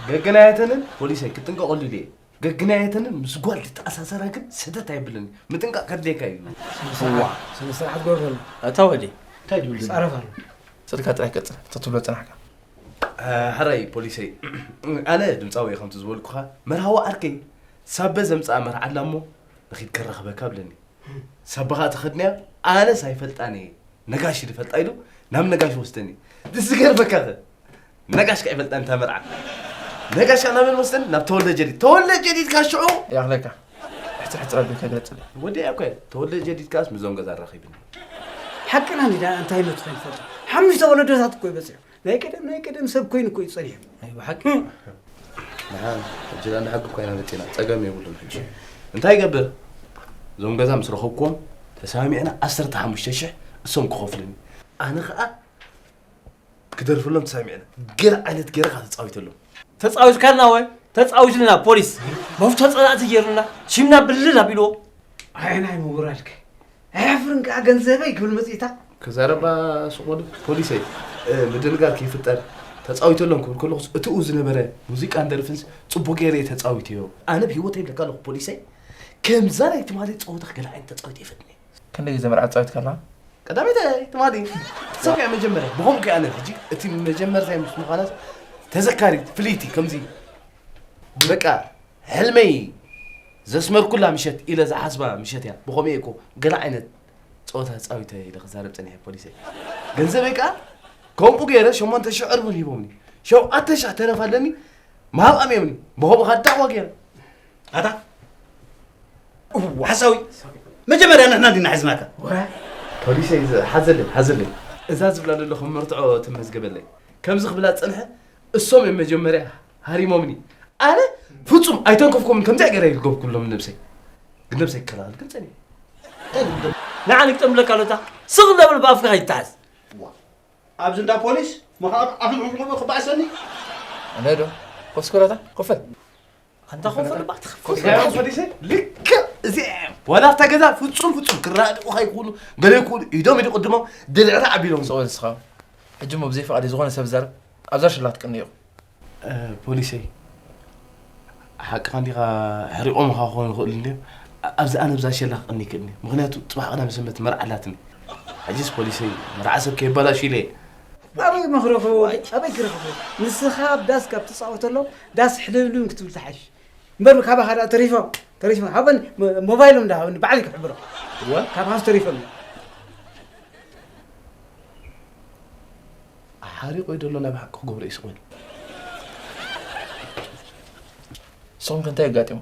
ገግናየተንን ፖሊሰይ ክጥንቀቐሉ ኢለ እየ። ገግናየተንን ምስ ጓል ዝተኣሳሰራ ግን ስህተት ኣይብልን እዩ። ምጥንቃቕ ከድልየካ እዩ። ስነ ስርዓት፣ እዋ። ስነ ስርዓት ግበር በሎ። ኣታ ወዲ፣ እንታይ ድብል ዘሎ? ጻረፍ ኣሎ። ስልካ ጥራይ ቀጽል፣ እቲ ትብሎ ጽናሕካ። እ፣ ሕራይ ፖሊሰይ፣ ኣነ ድምጻዊ እየ ከምቲ ዝበልኩኻ፣ መርሃዊ ዓርከይ ሳበ ዘምጽኣ መርዓ ኣላ እሞ ንኺድ ከራኽበካ ብለኒ። ሳባኻ ተኸድንያ፣ ኣነስ ኣይፈልጣን እየ፣ ነጋሽ ድፈልጣ ኢሉ ናብ ነጋሽ ወስደኒ። ዝገርመካ ኸ፣ ነጋሽ ከ ኣይፈልጣን እታ መርዓ። ነጋሽ ከ ናበን ወስደኒ? ናብ ተወልደ ጀዲድ። ተወልደ ጀዲድ ከ ሽዑ ያኽለካ። ሕጽር ሕጽር ኣቢልካ ግለጽለይ። ወዲ እኮ እየ። ተወልደ ጀዲድ ከኣስ ምዞም ገዛ ኣራኺብኒ። ሓቅና እንዲዳ እንታይ መትኾ ይፈልጥ? ሓሙሽተ ወለዶታት እኮ ይበጽሑ። ናይ ቀደም፣ ናይ ቀደም ሰብ ኮይኑ እኮ እዩ ጸኒሑ። ናይ ብሓቂ? ንሓ፣ ሕጂ ደኣ ንሓቂ እኮ ኢና መጺና። ጸገም የብሉን ሕጂ። እንታይ ይገብር? እዞም ገዛ ምስ ረኸብኩዎም ተሰማሚዕና ዓሰርተ ሓሙሽተ ሽሕ እሶም ክኸፍሉኒ። ኣነ ኸኣ ክደርፈሎም ተሰማሚዕና። ገለ ዓይነት ገይረ ኸኣ ተጻዊተሎም። ተጻዊትካልና ወይ? ተጻዊትልና ፖሊስ። መፍቶ ጸላእቲ ገይሩና። ሽምና ብልል ኣቢልዎ። ኣየናይ ምውራድከ? ኣየሕፍርን ከኣ ገንዘበይ ክብል መጺእታ? ክዛረባ ሱቕ በሉ። ፖሊሰይ፣ እ፣ ምድንጋር ከይፍጠር ተጻዊተሎም ክብል ከለኹስ እቲኡ ዝነበረ ሙዚቃን ደርፍንስ ጽቡቕ ገይረ እየ ተጻዊተዮ። ኣነ ብህይወተይ ይብለካ ኣለኹ ፖሊሰይ፣ ከምዛ ናይ ትማሊ ጸወታ ገለ ዓይነት ተጻዊተ ይፈትኒ። ክንደይ ዘመርዓ ተጻዊትካ ኣለኻ? ቀዳመይቲ ትማሊ ሰብያ መጀመርያ ብኸምኡ ከኣ ኣነ ሕጂ እቲ መጀመርታ ምስ ምዃናስ ተዘካሪት ፍልይቲ ከምዚ በቃ ሕልመይ ዘስመርኩላ ምሸት ኢለ ዝሓስባ ምሸት እያ። ብኸምኡ እኮ ገለ ዓይነት ጸወታ ጻዊተ ኢለ ክዛረብ ጸኒሐ ፖሊሰይ። ገንዘበይ ከኣ ከምኡ ገይረ ሸሞንተ ሽሕ ዕርቡን ሂቦምኒ። ሸውዓተ ሽሕ ተረፍ ኣለኒ ምሃብ ኣምዮምኒ። ብኸምኡ ከኣ ዳዕዋ ገይረ። ኣታ እዋ ሓሳዊ መጀመርያ ንሕና እንዲና ሒዝናካ። ወ- ፖሊሰይ፣ እዚ ሓዘለይ፣ ሓዘለይ። እዛ ዝብላ ዘለኹ መርትዖ ትመዝገበለይ። ከምዚ ክብላ ዝጸንሐ እሶም እዮም መጀመርያ ሃሪሞምኒ። ኣነ ፍጹም ኣይተንከፍኩምን፣ ከምዚኣ ገይረ ይልገብኩሎም ነብሰይ። ግን ነብሰይ ክከላኸል ግን ጸኒሐ። ንዓ ንግጠምለካ ኣሎ፣ እታ ስቕ እንዳበል ብኣፍካ ከይትሓዝ። ዋ፣ ኣብዚ እንዳ ፖሊስ ምኻድ ኣፍን ዕምዕሙ ክባእሰኒ። ኣነ ዶ? ኮስኮረታ፣ ኮፈል። ኣንታ ኮፈል እባ ትኸፍል። ኮፈል። ፖሊሰይ፣ ልክዕ እዚኣ እዮም። ዋላ ኣብታ ገዛ ፍጹም፣ ፍጹም ክረዳድኡኻ ይኽእሉ፣ ገለ ይኽእሉ፣ ኢዶም ኢሉ ቅድሞም ድልዕልዕ ኣቢሎም። ስቕ በል ንስኻ። ሕጂ እሞ ብዘይ ፍቓድ ዝኾነ ሰብ ዛረብ ኣብዛ ሸላ ትቅኒ ኢኹም። እ፣ ፖሊሰይ፣ ሓቅኻ እንዲኻ፣ ሕሪቖምኻ ክኾኑ ይኽእሉ እንድዮም። ኣ-፣ ኣብዚ ኣነ ብዛ ሸላ ክቕኒ ይክእልኒ። ምኽንያቱ ጽባሕ ቀዳም ሰንበት መርዓ ኣላትኒ። ሕጂስ ፖሊሰይ፣ መርዓ ሰብ ከየባላሹ ኢለ እየ። ኣበይ መኽረኹ? ኣበይ ክረኽቡ? ንስኻ ኣብ ዳስ ካብ ትጻወተሎም፣ ዳስ ሕልምልም ክትብል ትሓይሽ። እምበር ካባኻ ደኣ ተሪፎም፣ ተሪፎም። ሃበን ሞ-፣ ሞባይሎም ደኣ ሃበን፣ ባዕለይ ክሕብሮ። እወ። ካባኻስ ተሪፎም። ሓሪቑ እዩ ደሎ፣ ናይ ብሓቂ ክገብሮ እዩ ስቕ በል። ንስኹም ከ እንታይ ኣጋጢሙ?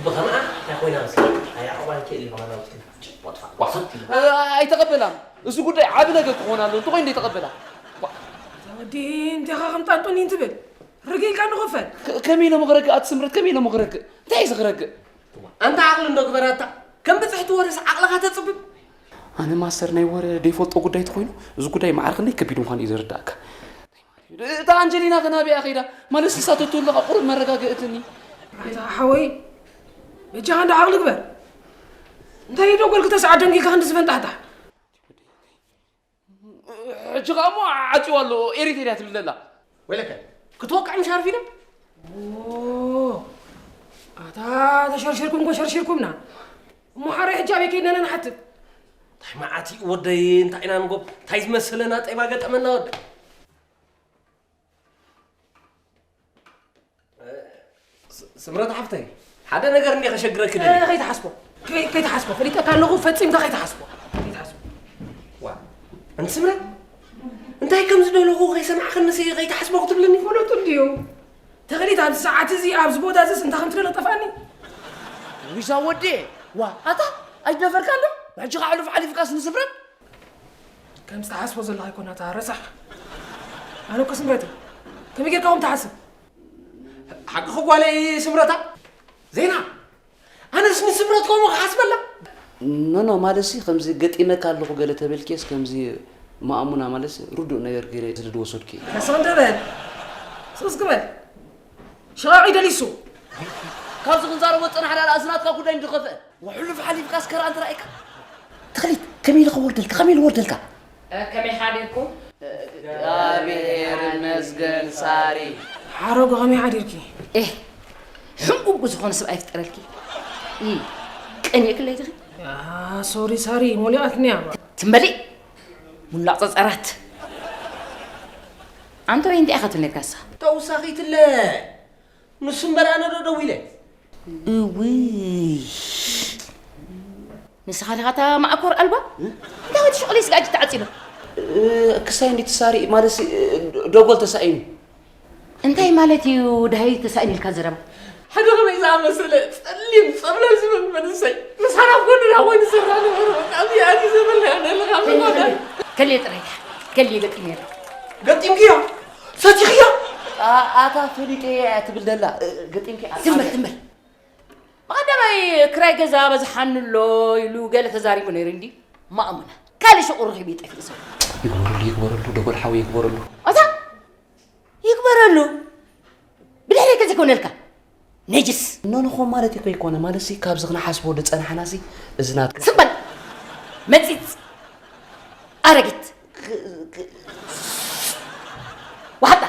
ብኸምኣ እንታይ ኮይና መስለካ? ኣይ፣ ኣዕዋን ክእል እዩ ከማን ኣውጥኪ። ጭ፣ ፖጥፋ፣ ቋ። ኣይተቐበላን። እዚ ጉዳይ ዓቢ ነገር ክኾን ኣሎ። እንተኾይኑ ዘይተቐበላ። ቋ። እዛ ወዲ እንታይ ኢኻ ከም ጣንጡኒ እንትብል? ርግእ ኢልካ ንኽፈል። ከ-፣ ከመይ ኢለ እሞ ክረግእ? ኣቲ ስምረት፣ ከመይ ኢለ እሞ ክረግእ? እንታይ እዩ እዚ ክረግእ? ኣንታ ዓቕሊ እንዶ ግበራታ። ከም ብጽሕቲ ወረስ ዓቕልኻ ተጽብብ። ኣነ ማስተር ናይ ወረ ዘይፈልጦ ጉዳይ ተኾይኑ፣ እዚ ጉዳይ መዓር ክንደይ ከቢድ ምዃኑ እዩ ዝርዳእካ። እታ ኣንጀሊና ከ ናበይ እያ ከይዳ? ማለት ንሳ ተትህሉ ከኣ ቁሩብ መረጋገእትኒ። ኣታ ሓወይ፣ በጃኻ እንዶ ዓቕሊ ግበር። እንታይ እዩ ደጎል ክልተ ሰዓት ደንጊኻ ክንዲ ዝፈንጣሕጣሕ? ሕጂ ከኣ እሞ ዓጽዋ ኣሎ፣ ኤሪትርያ ትብል ዘላ። ወይለከ፣ ክትወቅዕ ምሽ ኣርፊዳ? ኦ፣ ኣታ ተሸርሽርኩም እኮ ሸርሽርኩምና። እሞ ሓራይ ሕጂ ኣበይ ከይድና ንሓትት? እንታይ መዓት እዩ ወደይ፣ እንታይ ኢና ንጎብ? እንታይ ዝመሰለና ጤባ ገጠመና ወደ። ስ-፣ ስምረት ሓፍተይ፣ ሓደ ነገር እንዲ ከሸግረኪ ደሊ። እ፣ ከይትሓስቦ። ከይ-፣ ከይትሓስቦ። ፈሊጠካ ኣለኹ፣ ፈጺምካ ከይትሓስቦ። ከይትሓስቦ። ዋ፣ ኣንቲ ስምረት፣ እንታይ ከም ዝደለኹ ከይሰማዕክንሲ ከይትሓስቦ ክትብልኒ? ፍሉጥ እንድዩ። ተኽሊት ኣብዚ ሰዓት እዚ፣ ኣብዚ ቦታ እዚስ እንታይ ከም ትደሊ ጠፍኣኒ። ውይ፣ እዛ ወዲ፣ ዋ፣ ኣታ፣ ኣይትደፈርካ እንዶ? ሕጂ ኸዓ ሕሉፍ ሓሊፍካስ ንስምረት? ከም ዝተሓስቦ ዘለኻ ኣይኮና እታ ረሳሕ። ኣነ እኮ ስምረት እየ። ከመይ ጌርካ ከምኡ ትሓስብ? ሓቅኺ ጓለይ ስምረታ። ዜና፣ ኣነስ ንስምረት ከምኡ ክሓስበላ? ኖ፣ ኖ፣ ማለትሲ ከምዚ ገጢመካ ኣለኹ ገለ ተበልኪስ ከምዚ ማእሙና ማለትሲ ርዱእ ነገር ገይረ ስለ ዝወሰድኩ እየ። ከስቕ እንዶ በል። ስቕ ግበል። ሽቓቕ ይደልዩ እሱ። ካብዚ ክንዛረቦ ዝጸናሕና ደኣ እሱ ናትካ ጉዳይ እንድኸፍአ። ወሕሉፍ ሓሊፍካ እስከ ርኣ እንተ ረኣይካ። ተኽሊት፣ ከመይ ኢለ ክወርደልካ? ከመይ ኢለ ክወርደልካ? ከመይ ሓዲርኩም? እግዚኣብሔር ይመስገን ሳሪ። ሓረጎ ከመይ ሓዲርኪ? ኤህ ሕንቁጉ ዝኾነ ሰብ ኣይፍጠረልኪ። እይ ቀኒእክለይ ዲኺ? ሶሪ ሳሪ ሞሊቓትኒ እያ። ትም በሊ ሙላቕ ጸጸራት። ኣንተ ወይ እንታይ ኢኻ ትብል ነርካሳ? ተውሳኺትለ ንሱ እምበር ኣነ ዶ ደዊለ እውይ ንስኻ ዲኻ እታ ማእኮር ኣልባ እንታይ ወዲ ሽቕለይ ስጋጅ ተዓፂሎ ክሳይ እንዲ ትሳሪ ማለት ደጎል ተሳኢኑ እንታይ ማለት እዩ ድሃይ ተሳኢኑ ኢልካ ዘረባ ሓደ ከመይ ዝኣመሰለ ጸሊም ጸብለል ዝበል መንሰይ ምሳና ጎንና ኮይኑ ዝሰራ ነበረ በቃ እዚኣ እዚ ዘበልና ያደለኻ ምኳን ከልየ ጥራይ ከልየ ገጢመ ገጢምክዮ ሰቲኽዮ ኣታ ፈሊጠ እያ ትብል ደላ ገጢምኪ ትም በል ትም በል ብቐዳማይ ክራይ ገዛ በዝሓኒ ኣሎ ኢሉ ገለ ተዛሪቡ ነይሩ እንዲ ማእሙና ካልእ ሽቑ ረኺቡ ይጠፍእ ሰብ ይግበረሉ ይግበረሉ ደጎል ሓወይ ይግበረሉ ኣታ ይግበረሉ ብድሕሪይ ከ ዘይኮነልካ ነጅስ ኖኖኾ ማለት እኮ ይኮነ ማለት ሲ ካብዚ ክንሓስቦ ዝፀናሕና ሲ እዚ ናት ስም በል መፂፅ ኣረጊት ዋሓጣ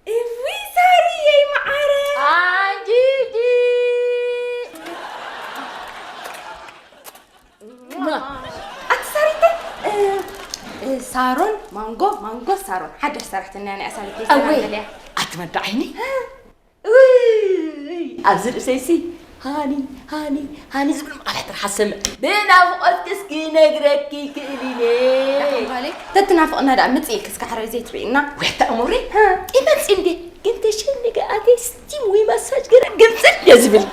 እውይ ሳርየይ መዓረ ኣንጂጂ ኣቲ ሳሪተ ሳሮን ማንጎ ማንጎ ሳሮን ሓዳሽ ሰራሕተኛ ናይ ኣሳልቲ ኣወይ ሰራተልያ ኣትመዳ ዓይኒ ኣብዚ ርእሰይሲ ሃኒ ሃኒ ሃኒ ዝብል ቃላት ጥራሕ ሰምዕ ብናፍቆት ክስኪ ነግረኪ ክእል ኢነ ጓለይ ተትናፍቕና ደኣ ምፅእ ኢልክስ ካሕራይ ዘይትርእና ወታ እሙሪ ይመፅእ እንዴ ግን ተሸኒገ ኣተይ ስቲም ወይ ማሳጅ ገረ ግምፅል እየ ዝብል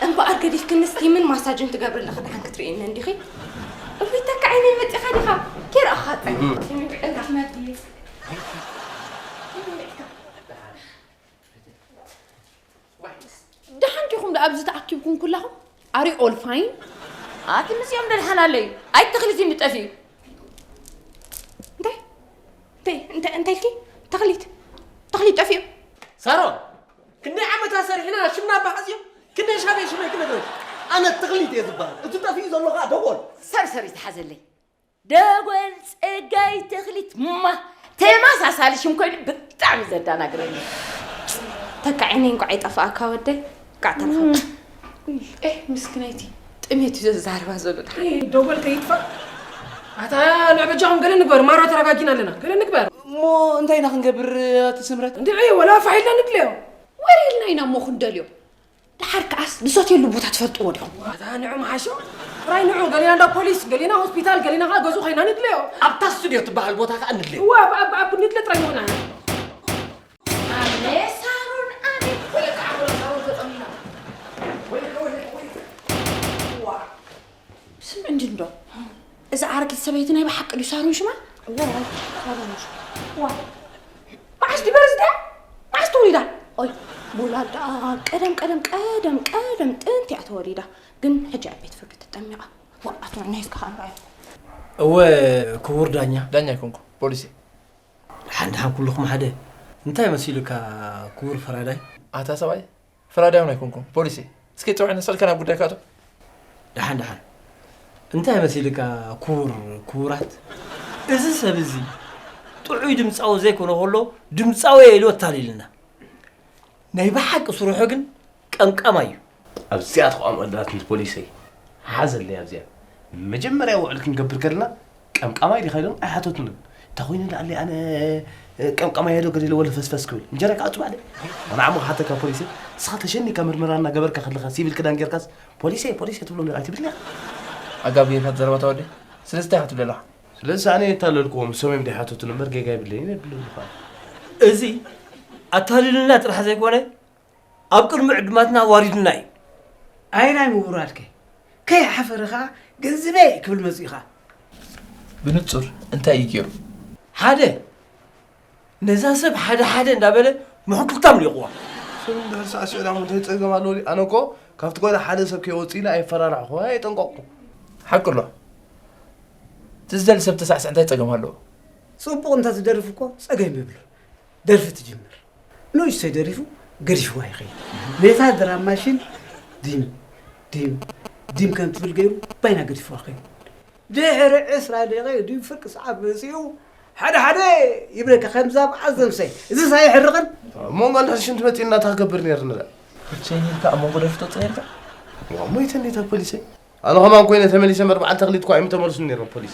እምበኣር ገዲፍክኒ ስቲምን ማሳጅን ትገብርለ ክድሓን ክትርእየኒ እንዲኺ እውይ ተካ ዓይነይ መፂኻ ዲኻ ኬርኣኻ ደሓን ዲኹም ደኣ ኣብዚ ተኣኪብኩም ኩላኹም ኣሪ ኦል ፋይን ኣቲ ምስኦም ደድሓን ኣለዩ ኣይተኽልቲ እንድጠፍዩ እንታይ እንታይ እንታይ እንታይ ኢልኪ ተኽሊት ተኽሊት ጠፊኡ ሳሮን ክንደይ ዓመታት ሰሪሕና ሽምና ኣባሓፅዮ ክንደይ ሻበይ ሽመይ ክነግረሽ ኣነ ተኽሊት እየ ዝበሃል እቲ ጠፊኡ ዘሎ ከዓ ደጎል ሰርሰር ይትሓዘለይ ደጎል ፀጋይ ተኽሊት ማ ተመሳሳሊ ሽም ኮይኑ ብጣዕሚ ዘዳናግረኒ ተካዒኒ እንኳዕ ይጠፋእካ ወደይ እንኳዕ ተረኸብካ ኤህ ምስክነይቲ ጥሜት እዩ ዘዛርባ ዘሎ ደጎል ከይጥፋእ ኣታ ንዕ በጃኹም ገለ ንግበር ማራ ተረጋጊና ኣለና ገለ ንግበር እሞ እንታይ ኢና ክንገብር ኣቲ ስምረት እንድዒ ወላ ፋሒልና ንድለዮ ወሪልና ኢና እሞ ክንደልዮ ደሓር ከዓስ ንሰትየሉ ቦታ ትፈልጥዎ ዲኹም ኣታ ንዑ መሓሾ ጥራይ ንዑ ገሊና እንዳ ፖሊስ ገሊና ሆስፒታል ገሊና ከዓ ገዝኡ ኮይና ንድለዮ ኣብታ ስቱድዮ ትበሃል ቦታ ከዓ ንድለዮ እዋ ብኣብ ብኣብ ንድለ ጥራይ ንዑና ኣነ ሳሮን ኣነ ወይለ ከዓ ወላ ሳሮን ተጠሚና ስምዕ እንዲ እንዶ እዛ ዓረጊት ሰበይቲ ናይ ብሓቂ ድዩ ሳሮን ሽማ መዓስ ድዩ በርዝዳ መዓስ ተወሊዳ ኦይ ምውላድ ደኣ ቀደም ቀደም ቀደም ቀደም ጥንቲ እያ ተወሊዳ ግን ሕጂ ኣብ ቤት ፍርዲ ተጠሚቓ ዋኣት ንዕና ሒዝካ ከኣ ንርኣዮ እወ ክቡር ዳኛ ዳኛ ኣይኮንኩ ፖሊስ እየ ደሓን ደሓን ኩልኹም ሓደ እንታይ መሲሉካ ክቡር ፈራዳይ ኣታ ሰብኣይ ፈራዳይ እውን ኣይኮንኩ ፖሊስ እየ እስኪ ፀውዕኒ ስልካ ናብ ጉዳይካ እቶ ደሓን ደሓን እንታይ መሲልካ ክቡር ክቡራት እዚ ሰብ እዚ ጥዑይ ድምፃዊ ዘይኮነ ከሎ ድምፃዊ እየ ኢሉ ኣታሊልና ናይ ብሓቂ ስርሑ ግን ቀምቃማይ እዩ ኣብዚኣ ተቋም ኣላትኒ ፖሊሰይ ሓዘለይ ኣብዚኣ መጀመርያ ውዕል ክንገብር ከለና ቀምቃማይ ዲኻ ኢሎም ኣይሓተቱንን እንታይ ኮይኑ ደኣለይ ኣነ ቀምቃማይ ዶ ገዲለ ወለ ፈስፈስ ክብል እንጀራ ከዓ ኣፅባዕለይ ኣነ ዓሞ ክሓተካ ፖሊሰይ ንስኻ ተሸኒካ ምርመራ እናገበርካ ከለኻ ሲቪል ክዳን ጌርካስ ፖሊሰ ፖሊሰ ትብሎም ዶ ኣይትብልን ኢኻ ኣጋብ ጌርካ ትዘረባ ተወደይ ስለዚ እንታይ ኢኻ ትብል ዘለኻ ስለዚ ኣነ የታለልክዎ ምሶም እዮም ደይሓተቱኒ እምበር ጌጋ የብለይን የብልን ምዃኑ እዚ ኣታሊሉና ጥራሕ ዘይኮነ ኣብ ቅድሚ ዕዱማትና ኣዋሪዱና እዩ ኣየናይ ምውራድከ ከይሓፈረ ኸዓ ገንዝበ ክብል መፅኡ ኸዓ ብንፁር እንታይ እዩ ገይሩ ሓደ ነዛ ሰብ ሓደ ሓደ እንዳበለ ምሕኩልታ ምሊቕዋ ሰብ እንድሕር ሳዕሲዑ ዳሞ እንታይ ፀገም ኣለዎ ኣነ እኮ ካብቲ ጓዳ ሓደ ሰብ ከይወፅእ ኢለ ኣይፈራራዕኹ ኣይጠንቀቕኩ ሓቂ ኣሎ እቲ ዝደሊ ሰብ ተሳዕስዕ እንታይ ፀገም ኣለዎ ፅቡቕ እንተዝደርፍ እኮ ፀገም የብሉን ደርፊ ትጅምር ንእሽተይ ደሪፉ ገዲፍዋ ይኸይድ ነታ ድራም ማሽን ዲም ዲም ዲም ከም ትብል ገይሩ ባይና ገዲፍዋ ከይዱ። ድሕሪ ዕስራ ደቂቕ ዲም ፍርቂ ሰዓት መጺኡ ሓደ ሓደ ይብለካ ከምዛ በዓል ዘምሰይ። እዚስ ኣይሕርቕን? መንጎ እንድሕር ሽንቲ መጺእና እንታይ ክገብር ነይሩ ንርኣ። ብቸይኒ ኢልካ ኣብ መንጎ ደርፊ ተወጽእ ነይርካ? ዋ፣ ሞይተ እንዴታ ፖሊሰይ። ኣነ ኸማን ኮይነ ተመሊሰ እምበር በዓል ተኽሊት እኳ እዮም ተመልሱ ነይሮም ፖሊሰ።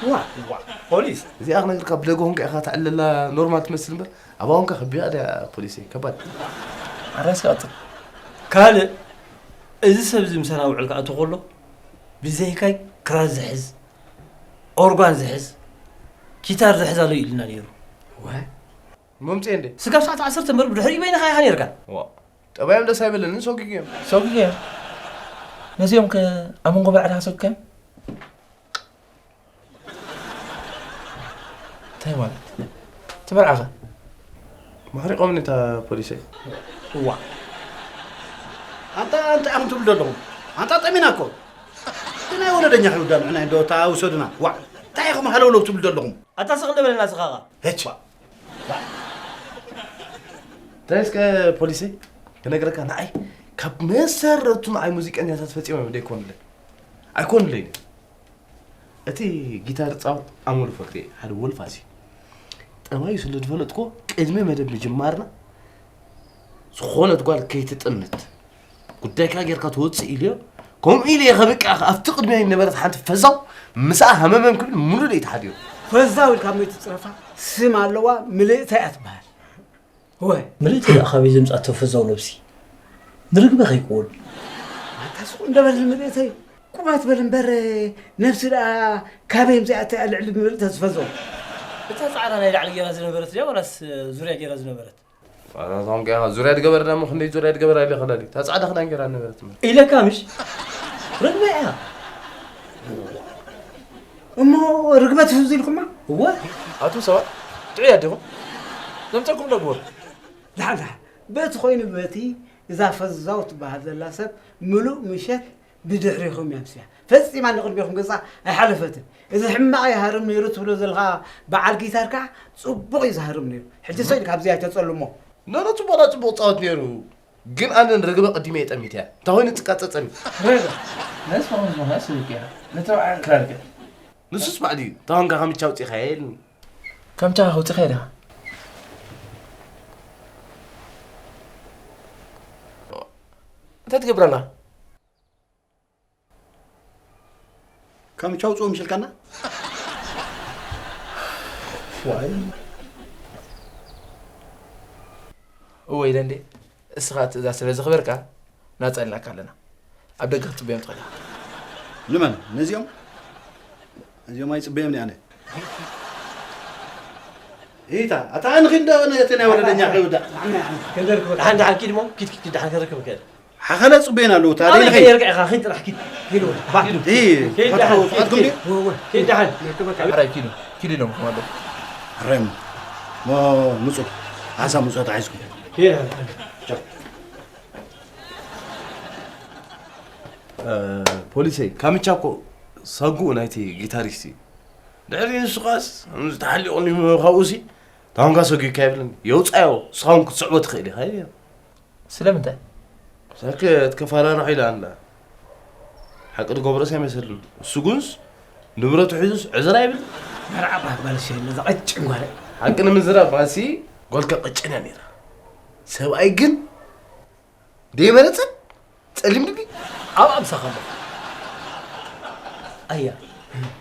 ዋ፣ ዋ፣ ፖሊስ? እዚኣ ክነግርካ ብደገ ኾንካ ኢኻ ተዕልላ ኖርማል ትመስል እምበር ኣብኣ ኾንካ ከቢዳ ድያ ፖሊሰይ፣ ከባድ። ኣራስ ቀጽል። ካልእ፣ እዚ ሰብ እዚ ምሳና ውዕል ክኣቱ ከሎ፣ ብዘይካይ ክራር ዝሕዝ፣ ኦርጋን ዝሕዝ፣ ጊታር ዝሕዝ ኣሎ ኢሉና ነይሩ። ዋ? መምጽኤ እንዴ? ስጋብ ሰዓት ዓሰርተ እምበር ብድሕሪኡ በይንኻ ኢኻ ነይርካ። ዋ፣ ጠባዮም ደስ ኣይበለንን፣ ሰጉግ እዮም። ሰጉግ እዮም። ነዚኦም ከ ኣብ መንጎ በዓል ሃሰብከ? እንታይ ማለት? እቲ መርዓኸ? ማሕሪቖምኒ እታ ፖሊሰይ። እዋ። ኣንታ እንታይ ኣኹም ትብሉ ዘለኹም? ኣንታ ጠሚና እኮ። እቲ ናይ ወለደኛ ከይውዳ ንዕና እንዶ እታ ውሰዱና። ዋ። እንታይ ኢኹም ሃለውለው ትብሉ ዘለኹም? ኣታ ስቕ እንደ በለና ስኻኻ። ሄች። እንታይ እስከ ፖሊሰይ ክነግረካ፣ ንዓይ ካብ መሰረቱ ንዓይ ሙዚቀኛታት ፈጺሞም ደይኮኑለይ። ኣይኮኑለይ። እቲ ጊታር ጻወት ኣመሉ ፈልጥ እየ፣ ሓደ ወልፋስ እዩ። ጠባዩ ስለ ዝፈለጥኮ ቅድሚ መደብ ምጅማርና ዝኾነት ጓል ከይትጥምት ጉዳይካ ጌርካ ትወጽእ ኢልዮ። ከምኡ ኢለ እየ ከብቅዕ ኣብቲ ቅድሚያ ነበረት ሓንቲ ፈዛው ምስኣ ሃመመም ክብል ሙሉ ለይቲ ሓዲሩ። ፈዛው ኢልካ መይ ትጽረፋ? ስም ኣለዋ፣ ምልእታ እያ ትበሃል። ወይ። ምልእቲ ደኣ ካበይ ዘምጻቶ ፈዛው ነብሲ? ንርግበ ከይክውን። ኣታ ስቕ እንደ በል ምልእተይ። ቁማት በል እምበር፣ ነብሲ ደኣ ካበይ ምዚኣታ እያ ልዕሊ ምልእተ ዝፈዘው? እታ ጻዕዳ ናይ ላዕሊ ጌራ ዝነበረት ድያ ዋላስ ዙርያ ጌራ ዝነበረት? ኣታ ታውን ጌራ ዙርያ ድገበር ደሞ ክንደይ ዙርያ ድገበር ኣለ ከላሊ። እታ ጻዕዳ ክዳን ጌራ ነበረት እምበር። ኢለካ ምሽ? ርግበ እያ። እሞ ርግበ ትህዙ ኢልኩማ? እወ። ኣቱም ሰባት፣ ጥዑያት ዲኹም? ዘምጸኩም ዶ ግበሩ። ደሓን፣ ደሓን። በቲ ኮይኑ በቲ እዛ ፈዛው ትበሃል ዘላ ሰብ ምሉእ ምሸት ብድሕሪኹም እያ ምስያ። ፈጺማ ንቕድሚኹም ገጻ ኣይሓለፈትን። እዚ ሕማቕ ይሃርም ነይሩ ትብሎ ዘለኻ በዓል ጊታር ከኣ ጽቡቕ እዩ ዝሃርም ነይሩ። ሕጂ ሰ ኢልካ ኣብዚ ኣይተጸልሞ። ኖኖ፣ ጽቡቕና ጽቡቕ ጻወት ነይሩ። ግን ኣነ ንርግበ ቅዲመ እየ ጠሚተያ። እንታይ ኮይኑ ጽቃጸጸኒ? ርግበ። ነዚ ፈኹም ዝኾነ ስብክ እያ። ነቲ በዓል ክራር ከ? ንሱስ ባዕሉ እዩ። እንታይ ኮንካ ከምቻ ኣውጺእኻዮ ኢልኒ። ከምቻ ከውጽእኻዮ ዲኻ? እንታይ ትገብር ኣላ? ከም ቻው ጽኡ ምሽልካና? ዋይ። እወ ኢለ እንዴ፣ እስኻ ትእዛዝ ስለ ዘኽበርካ ናጻ ኢልናካ ኣለና። ኣብ ደገ ክትጽበዮም ትኽእል ኢኻ። ንመን? ነዚኦም? እዚኦም ኣይጽበዮም እየ ኣነ። ኢታ፣ ኣታ ኣንኺ እንደ እቲ ናይ ወለደኛ ከይውዳእ። ደሓን፣ ደሓን፣ ኪድ እሞ፣ ኪድ፣ ኪድ፣ ኪድ፣ ደሓን ከረክብ ከ። ሓኸለ ጽበየን ኣለዉ፣ እታ ኣበይ ደይልኸይ። ከይርካ ኢኻ፣ ኪድ ጥራሕ፣ ኪድ፣ ኪድ፣ ባ። ኪድ፣ ኪድ፣ ኪድ፣ ኪድ፣ ደሓን፣ ፍቓድኩም ኪድ፣ ድዩ? ወ-፣ ወ-፣ ኪድ፣ ደሓን። ኣራይ ኪዱ፣ ኪዱ ኢሎምኩም ኣለዉ። ኣራይ እሞ፣ ሞ-፣ ምጹ፣ ሓንሳብ ምጹ ተታሒዝኩም። ኪድ፣ ደሓን። ቻው። እ፣ ፖሊሰይ፣ ካምቻ እኮ ሰጉኡ ናይቲ ጊታሪስት እዩ። ድሕሪ ንሱ ኸኣስ፣ ከምዚ ተሓሊቑኒ ካብኡሲ፣ ታንካ ሰጉካ ይብለኒ። የውጻዮ፣ ንስኻ እውን ክትስዕቦ ትኽእል ኢኻ፣ ኢለዮ። ስለምንታይ? ሳክ ትከፋላልሖ ኢላ ኣላ። ሓቂ ዝገብሮስ ኣይመስልን። እሱ ጉንስ ንብረቱ ሒዙስ ዕዝር ኣይብል። መርዓ ባህባል ሸለ፣ እዛ ቀጭን ጓል። ሓቂ ንምዝራብ፣ ማሲ ጓልካ ቀጭን እያ ነይራ። ሰብኣይ ግን ደይመረጸ ጸሊም ድቢ ኣብ ኣምሳኻ ኣሎ። ኣያ፣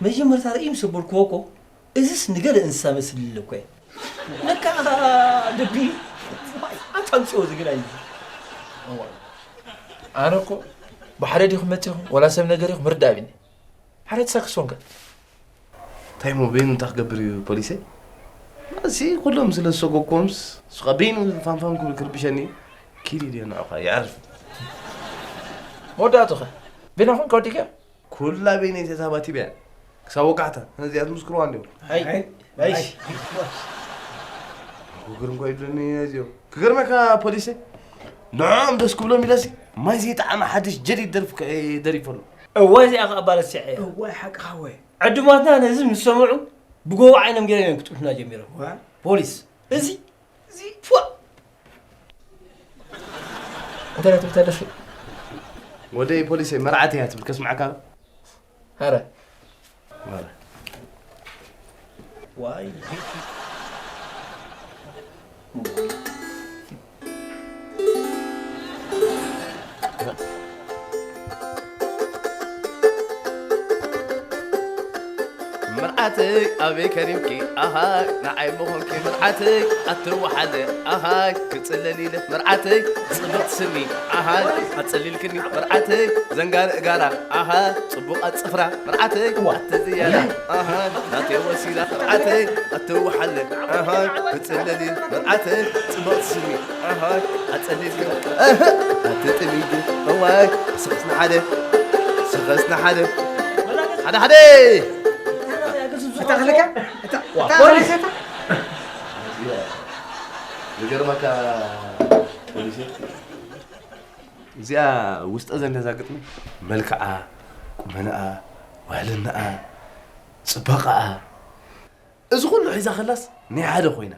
መጀመርታ ርእዩ ምስ በልክዎ እኮ፣ እዝስ ንገለ እንስሳ መስል ኢለ እኮ እየ። ለካ ድቢ ኣንጻምጽኦ ዝግዳ እዩ። ኣነ እኮ ብሓደ ዲኹም መጺኹም፣ ወላ ሰብ ነገር ኢኹም ርዳእ ቢኒ። ሓደ ተሳክሶም ከ? እንታይ እሞ በይኑ እንታይ ክገብር እዩ ፖሊሰይ? እዚ ኩሎም ስለ ዝሰጎግኩዎምስ፣ ንሱ ኸኣ በይኑ ፋንፋን ክብል ክርብሸኒ እዩ። ኪድ ኢልዮ ንዑኻ፣ የዕርፍ። መወዳእቱ ኸ? በይናኹም ከወዲእካ? ኩላ በይነይ ተዛባቲበያ። ክሳብ ወጋሕታ፣ ነዚኣ ትምስክርዋ እንዲኹም። ኣይ፣ ኣይ፣ ኣይ። ክግርም እኮ ይብለኒ ነዚኦም። ክገርመካ ፖሊሰይ፣ ንዕኦም ደስ ክብሎም ኢለሲ፣ ማይ ዘይጠዓመ ሓድሽ ጀዲድ ደርፊ ከ-፣ ደሪፈሉ። እወ፣ እዚኣ ኸኣ ባለስ ሸዐ እያ። እዋይ፣ ሓቅኻ እወ። ዕዱማትና ነዚ ምስ ሰምዑ ብጎቦ ዓይኖም ገይሮም እዮም ክጥምቱና ጀሚሮም። ዋ። ፖሊስ፣ እዚ፣ እዚ፣ ፏ! እንታይ ትብል ደርፊ? ወደይ ፖሊሰይ፣ መርዓት እያ ትብል ከስምዓካ። ኧረ። ኧረ። ዋይ። መርዓተይ ኣበይ ከሪምኪ ኣሃ ንዓይ ምኾንኪ መርዓተይ ኣትወሓለ ኣሃ ክጽለል ኢለ መርዓተይ ጽብቕቲ ስኒ ኣሃ ኣጸሊልክኒ መርዓተይ ዘንጋር እጋራ ኣሃ ጽቡቓ ጽፍራ መርዓተይ ኣቲ ዝያዳ ኣሃ ናተይ ወሲዳ መርዓተይ ኣትወሓለ ኣሃ ክጽለል ኢለ መርዓተይ ጽብቕቲ ስኒ ኣሃ ኣጸሊልክኒ ኣሃ ኣቲ ጥሚዱ እዋይ ስኽስና ሓደ ስኽስና ሓደ ሓደ ሓደ እታ ክልተ እታ እታ ፖሊስ እታ ዝገርመካ ፖሊስ እዚኣ ውስጠ ዘንደዛ ግጥሚ መልክዓ ቁመናኣ ዋልናኣ ጽባቐኣ እዚ ኩሉ ሒዛ ከላስ ናይ ሓደ ኮይና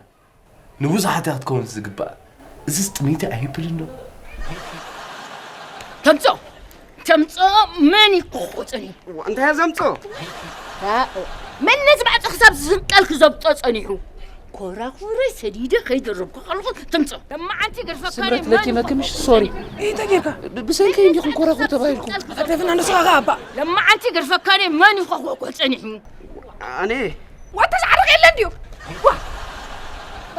ንብዙሓት እያ ክትከውን ዝግባእ። እዚስ ጥሜቲ ኣይብልን ዶ? ተምጾ ተምጾ መን ይኮኾ ጸኒሑ? እንታይ እያ ዘምጾ? መን ነዚ ማዕጾ ክሳብ ዝፍንቀል ክዘብጦ ጸኒሑ? ኮራኹረ ሰዲደ ከይደረብኩ ከለኹ ተምጾ ለማዓንቲ ገርፈካ ስምረት ነኪ መክምሽ ሶሪ። እንታይ ጌርካ? ብሰንከይ እንዲኹም ኮራኹር ተባሂልኩም። ኣደፍና ንስኻ ኣባ። ለማዓንቲ ገርፈካ መን ይኮኾ ጸኒሑ? ኣነ ዋታ ዝዓርቕ የለን ድዩ? ዋ!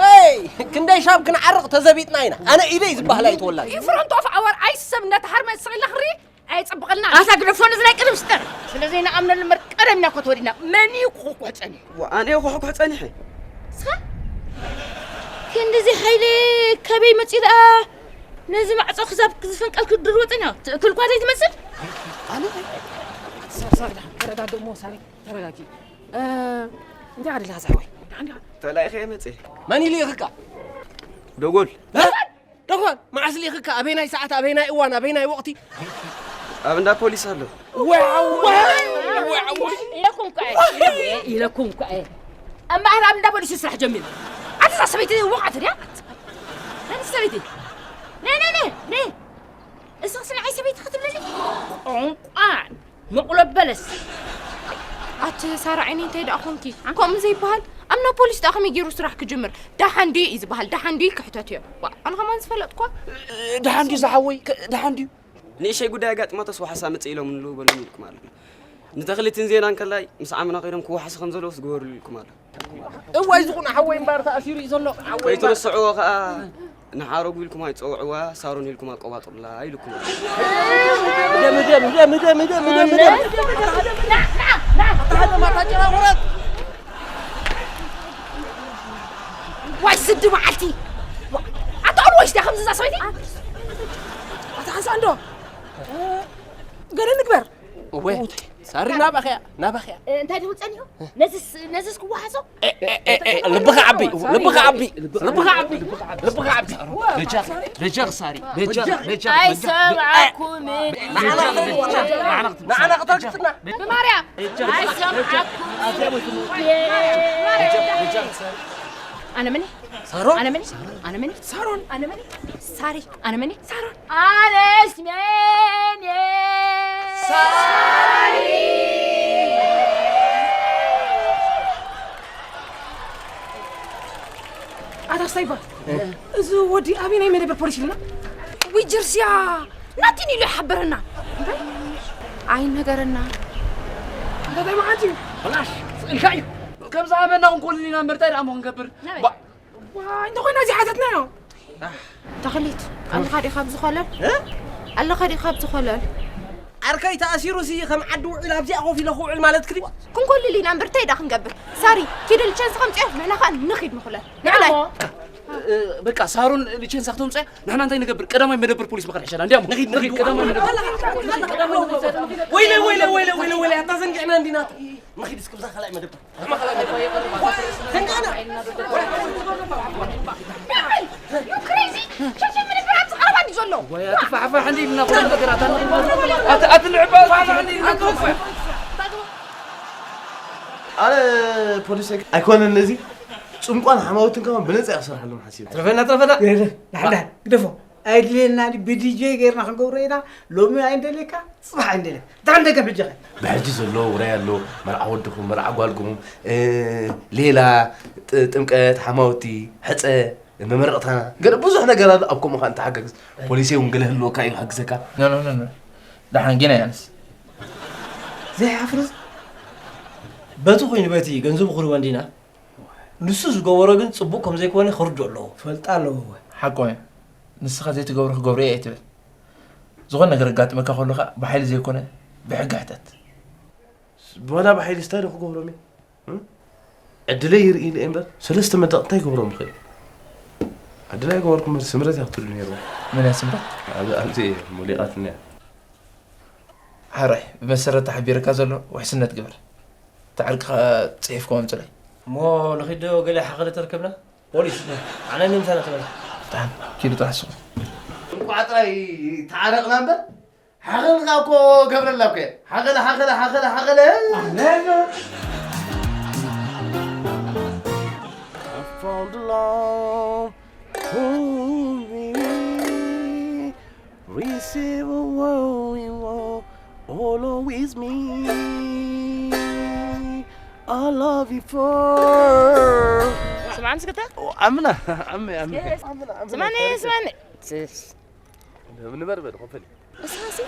ሄይ! ክንደይ ሻብ ክንዓርቕ ተዘቢጥና ኢና። ኣነ ኢደይ ዝበሃል ኣይተወላን። In front of our eyes ሰብ እንዳተሃርመ ስቕ ኢልና ክንርኢ ኣየጸብቐልና። ኣታ ግደፎ ነዚ ናይ ቅድም ስጠር። ስለ ዘይንኣምነሉ እምበር ቀደምና እኮ ተወሊድና። መን እዩ ክኹሕኩሕ ጸኒሑ? ዋ፣ ኣነ እየ ክኹሕኩሕ ጸኒሐ። እስኻ? ክንድዚ ሓይሊ ከበይ መጺኡ ደኣ ነዚ ማዕጾ ክሳብ ዝፍንቀል ክድርቦ ጸኒሑ? ትእክል እኳ ዘይትመስል? ኣነ ሳር፣ ሳር፣ ተረጋግእ እሞ ሳሪ። ተረጋጊ። እ፣ እንታይ ዓዲ ኣለኻ ዝሓወይ? ደሓን ዲኻ? ተላኢኸ እየ መፅእ። መን ይልእኽካ? ደጎል። እ? ደጎል? መዓስ ልእኽካ? ኣበይናይ ሰዓት? ኣበይናይ እዋን? ኣበይናይ ወቕቲ? ኣብ እንዳ ፖሊስ ኣሎ። ዋው፣ ዋው፣ ዋው። ኢለኩም ከ፣ ኢለኩም ከ። እምበኣር ኣብ እንዳ ፖሊስ ስራሕ ጀሚሩ። ኣቲ እዛ ሰበይቲ ወቕዓት ድያ? ነቲ ሰበይቲ። ነይ፣ ነይ፣ ነይ፣ ነይ። እስኽስ ንዓይ ሰበይቲ ክትብለኒ? ቆንቋን። መቑሎ በለስ። ኣቲ ሳራ ዓይኒ እንታይ ደኣ ኾንኪ? ከምኡ ዘይበሃል። ኣምና ፖሊስ ደኣ ከመይ ገይሩ ስራሕ ክጅምር? ደሓን ድዩ እዩ ዝበሃል? ደሓን ድዩ ክሕተት እዮ። ዋ፣ ኣነ ኸማን ዝፈለጥኳ። ደሓን ድዩ ዝሓወይ? ከ-፣ ደሓን ድዩ? ንእሸይ ጉዳይ ኣጋጢማቶስ ወሓሳ መጽእ ኢሎም ንልው በሉኒ ኢልኩም ኣለኹም። ንተኽሊትን ዜናን ከላይ ምስ ዓምና ከይዶም ክወሓሱ ከም ዘለዉ ዝገበሩሉ ኢልኩም ኣሎ። እዋይ፣ ዝኹን ሓወይ እምበር ተኣሲሩ እዩ ዘሎ። ሓወይ እምበር። ከይትርስዕዎ ኸኣ ንሓረጉ ኢልኩም ኣይትጸውዕዋ፣ ሳሮን ኢልኩም ኣቆባጥሩላ ኢልኩም። ደም፣ ደም፣ ደም። ኣታ ሃደማ፣ ኣታ ጭራ ውረድ። ዋይ፣ ስዲ መዓልቲ። ኣታ ኣልዋሽ ዲያ ከምዚ እዛ ሰበይቲ? ኣታ ሓንሳእ እንዶ። ገለ ንግበር። እወ፣ ሳሪ ናባኽያ፣ ናባኽያ። እ፣ እንታይ ድዩ ጸኒሑ? ነዝስ፣ ነዝስ ክወሓሶ? እ፣ እ፣ እ፣ እ፣ ልብኻ ዓቢ፣ ልብኻ ዓቢ፣ ልብኻ ዓቢ፣ ልብኻ ዓቢ። በጃ፣ በጃ ሳሪ፣ በጃ፣ በጃ፣ በጃ። ኣይሰምዓኩምን። ንዓና፣ ንዓና፣ ንዓና ክተርግጽና። ብማርያም፣ ኣይሰምዓኩምን። ኣነ መን? ሳሮን? ኣነ መን? ኣነ መን? ሳሮን? ኣነ መን? ሳሪ። ኣነ መን? ሳሮን። ኣነስ መን እየ? ሳሪ! ኣታ ስታይባ፣ እ። እዚ ወዲ ኣበይ ናይ መደበር ፖሊስ ኢልና? ወይ ጀርስያ ናቲን ኢሉ ይሓበረና። እንታይ? ኣይነገረና። እንታይ መዓት እዩ? በላሽ፣ ስእልካ እዩ። ከም ዝሃበና ክንኮልል ኢና እምበር እንታይ ደኣ እሞ ክንገብር? ናበይ? ባ- ዋይ፣ እንተኾይና እዚ ሓተትናዮ። ተኽሊት፣ ኣለኻ ዲኻ ኣብዚ ኮለል? እ? ኣለኻ ዲኻ ኣብዚ ኮለል? ዓርከይ ተኣሲሩ ሲ ከም ዓዲ ውዒል ኣብዚኣ ኮፍ ኢለ ክውዕል ማለት ክዲ? ክንኮልል ኢና እምበር እንታይ ዳ ክንገብር? ሳሪ፣ ኪዲ ልቸንስ ከምጽኦ፣ ንሕና ኸኣ ንኺድ ንኹለል። ንዕላይ። እ፣ በቃ ሳሮን ልቸንሳ ክተምጽኦ፣ ንሕና እንታይ ንገብር? ቀዳማይ መደበር ፖሊስ ምኻድ ይሕሸና። እንዲያሞ፣ ንኺድ፣ ንኺድ፣ ቀዳማይ መደበር። ወይለ፣ ወይለ፣ ወይለ፣ ወይለ፣ ወይለ፣ ኣታ ዘንጊዕና እንዲና። ንኺድ እስኪ ብዛ ካልኣይ መደበር። You crazy! ሸሸ ምድብር ኣብዚ ቀረባ ድዩ ዘሎ? ወይ ኣቲ ፋሕፋሕ እንዲ ኢልና ኩሉ ነገራት ኣነ ኣቲ፣ ኣቲ ንዕባ ፋሕፋሕ እንዲ ኢልና ኩሉ። ኣነ ፖሊስ ኣይኮነን ነዚ ጽምቋን ሓማውትን ከማን ብነጻ እየ ክሰርሓሎም ሓሲበ። ትረፈና፣ ትረፈና። የለ፣ ዳሕን፣ ዳሕን፣ ግደፎ። ኣይድልየና ድዩ? ብዲጄ ጌርና ክንገብሮ ኢና። ሎሚ ኣይንደልየካ፣ ጽባሕ ኣይንደልየካ። እንታይ ደገም ሕጂ ኸ? ብሕጂ ዘሎ ውራይ ኣሎ። መርዓ ወድኹም፣ መርዓ ጓልኩም፣ እ፣ ሌላ፣ ጥ-፣ ጥምቀት፣ ሓማውቲ፣ ሕጸ፣ መመረቕታና። ገለ ብዙሕ ነገር ኣሎ። ኣብ ከምኡ ኸኣ እንተሓጋግዝ፣ ፖሊሰይ እውን ገለ ህልወካ እዩ ክሕግዘካ። ኖ፣ ኖ፣ ኖ፣ ኖ። ደሓን ጌና ያንስ። ዘይሓፍርስ። በቲ ኮይኑ በቲ ገንዘቡ ክህልዎ እንዲና። ንሱ ዝገበሮ ግን ጽቡቕ ከም ዘይኮነ ክርድኦ ኣለዎ። ክፈልጣ ኣለዎ። ሓቆ እዩ። ንስኻ ዘይትገብሮ ክገብሮ እየ ኣይትበል። ዝኾነ ነገር ኣጋጥመካ ከሎ ኸኣ ብሓይሊ ዘይኮነ ብሕጊ ሕተት። ዋላ ብሓይሊ ስታይ ዶ ክገብሮም እየ? እም? ዕድለይ ይርኢ ኢለ እምበር ሰለስተ መዳቕ እንታይ ክገብሮም ይኽእል? ዕድለይ ኣይገበርኩ እምበር ስምረት እያ ክትብሉ ነይርዋ። መን እያ ስምረት? ኣብ-፣ ኣብዚ እየ፣ ሞሊቓትኒ እያ። ሕራይ፣ ብመሰረት ተሓቢርካ ዘሎ ውሕስነት ግበር። እቲ ዕርቂ ኸኣ ጽሒፍኩም ኣምጽኡለይ። እሞ ንኺድ ዶ ገለ ሓኸለ ተረከብና? ፖሊስ፣ ኣነ ንምሳና ተመልስ። ደሓን፣ ኪዱ ጥራሕ ስኹም። እንቋዕ ጥራይ ተዓረቕና እምበር፣ ሓኸልካ እኮ ገብረላ እኮ እየ። ሓኸለ፣ ሓኸለ፣ ሓኸለ፣ ሓኸለ። I found love. Ooh, receive a world, always me. I love you for. ስማዕኒ እስከ እታ። ኣምና፣ ኣመ፣ ኣመ። እስከ፣ ኣምና፣ ኣምና፣ ስማዕኒ፣ ኣምና። ስማዕኒ። ስስ። ንበር በል፣ ኮፈል። እስኻሲ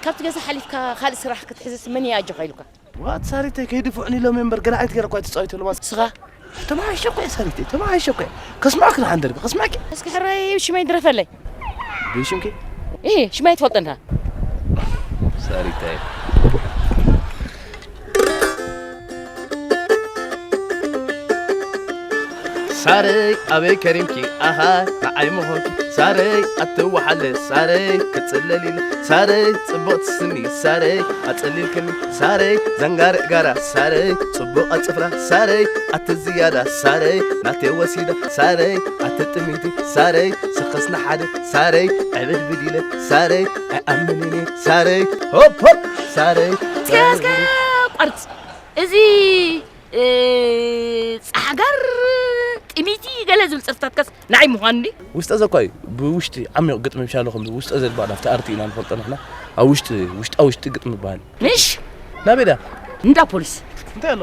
ካብቲ ገዛ ሓሊፍካ ካልእ ስራሕ ክትሕዝስ መን እዩ ኣጆኻ ኢሉካ? ዋት ሳሪተይ ከይድፍዑኒ ኢሎም እምበር ገለ ዓይነት ገይረ እኳ ኣይትጻወት ኣለዋ። እስኻ? ተማሓይሸ እኮ እየ ሳሪተይ፣ ተማሓይሸ እኮ እየ። ከስምዐኪ ደሓን ደርቢ፣ ከስምዐኪ። እስኪ ሕራይ ሽመይ ድረፈለይ። ብሽምኪ? እህ፣ ሽመይ ትፈልጦ እንዳ። ሳሪተይ። ሳረይ ኣበይ ከሪምኪ ኣሃ ንዓይ ምኾንኪ ሳረይ ኣትወሓለ ሳረይ ክጽለል ኢለ ሳረይ ጽቡቕቲ ስኒ ሳረይ ኣጸሊልክኒ ሳረይ ዘንጋርዕ ጋራ ሳረይ ጽቡቕ ኣጽፍራ ሳረይ ኣቲ ዝያዳ ሳረይ ናተይ ወሲዳ ሳረይ ኣቲ ጥሚቲ ሳረይ ስኽስ ንሓደ ሳረይ ዕብድብድ ኢለ ሳረይ ኣይኣምንን እየ ሳረይ ሆፕ ሆፕ ሳረይ እስከ እስከ ቋርጽ እዚ እ፣ ጻዕጋር፣ ጥሚቲ ገለ ዝብል ጽርፍታትካስ ንዓይ ምዃን ድዩ? ውስጠ ዘኳ እዩ። ብውሽጢ ዓሚቕ ግጥሚ ምሻ ኣለኹም። ውስጠ ዘልባ ናብቲ ኣርቲ ኢና ንፈልጦ ንሕና። ኣብ ውሽጢ፣ ውሽጣ ውሽጢ ግጥሚ ይበሃል። ምሽ? ናበይ ድያ? እንዳ ፖሊስ። እንታይ ኣሎ?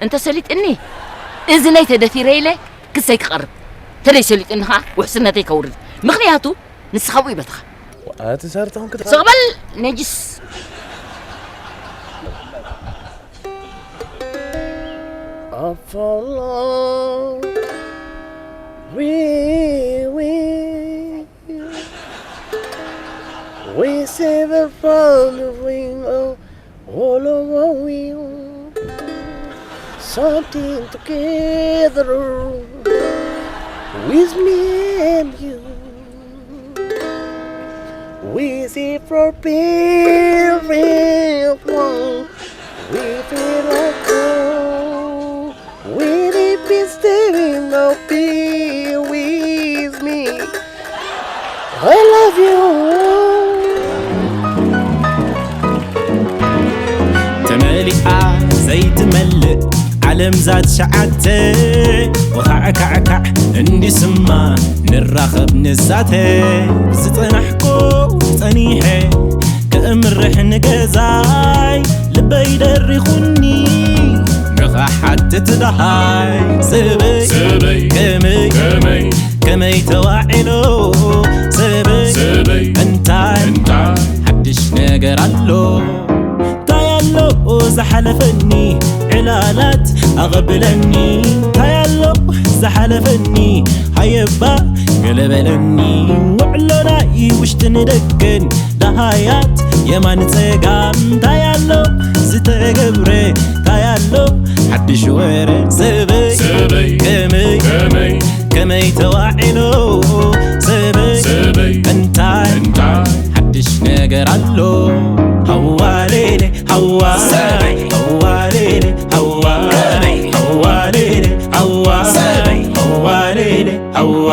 እንተ ሰሊጥኒ፣ እዝነይ ተደፊረ ኢለ ክሰይ ክቐርብ። ተደይ ሰሊጥኒ ኸዓ ውሕስነተይ ከውርድ። ምኽንያቱ ንስኻ ብኡ ይበትኻ። ኣቲ ሳርታ ኹን ክትኻ። ስቕ በል ነጅስ። Apollo, we, we, we save it from the wing of all of what we want. Something together with me and you. We see for people. We feel like oh, we need peace, there ain't no peace with me. I love you. ተመሊኣ ዘይትመልእ ዓለም ዛት ሸዓተ ወኻዕካዕካዕ እንዲስማ ንራኸብ ንዛተ ዝጸናሕኩ ጸኒሐ ክእምርሕ ንገዛይ ልበይ ደሪኹኒ ንኻሓትት ደሃይ ሰበይ ሰበይ ከመይ ከመይ ከመይ ተዋዒሎ ሰበይ ሰበይ እንታይ እንታይ ሓድሽ ነገር ኣሎ እንታይ ኣሎ ዝሓለፈኒ ዕላላት ኣቐብለኒ እንታይ ኣሎ ዝሓለፈኒ ሃየባ ገለበለኒ ውዕሎ ናይ ውሽጥን ደገን ደሃያት የማን ጸጋም እንታይ ኣሎ ዝተገብረ እንታይ ኣሎ ሓድሽ ወረ ሰበይ ሰበይ ከመይ ከመይ ከመይ ተዋዒሎ ሰበይ ሰበይ እንታይ እንታይ ሓድሽ ነገር ኣሎ ሃዋሌሌ ሃዋ ሰበይ ሃዋሌሌ ሃዋ ሰበይ ሃዋሌሌ ሃዋ ሰበይ ሃዋሌሌ ሃዋ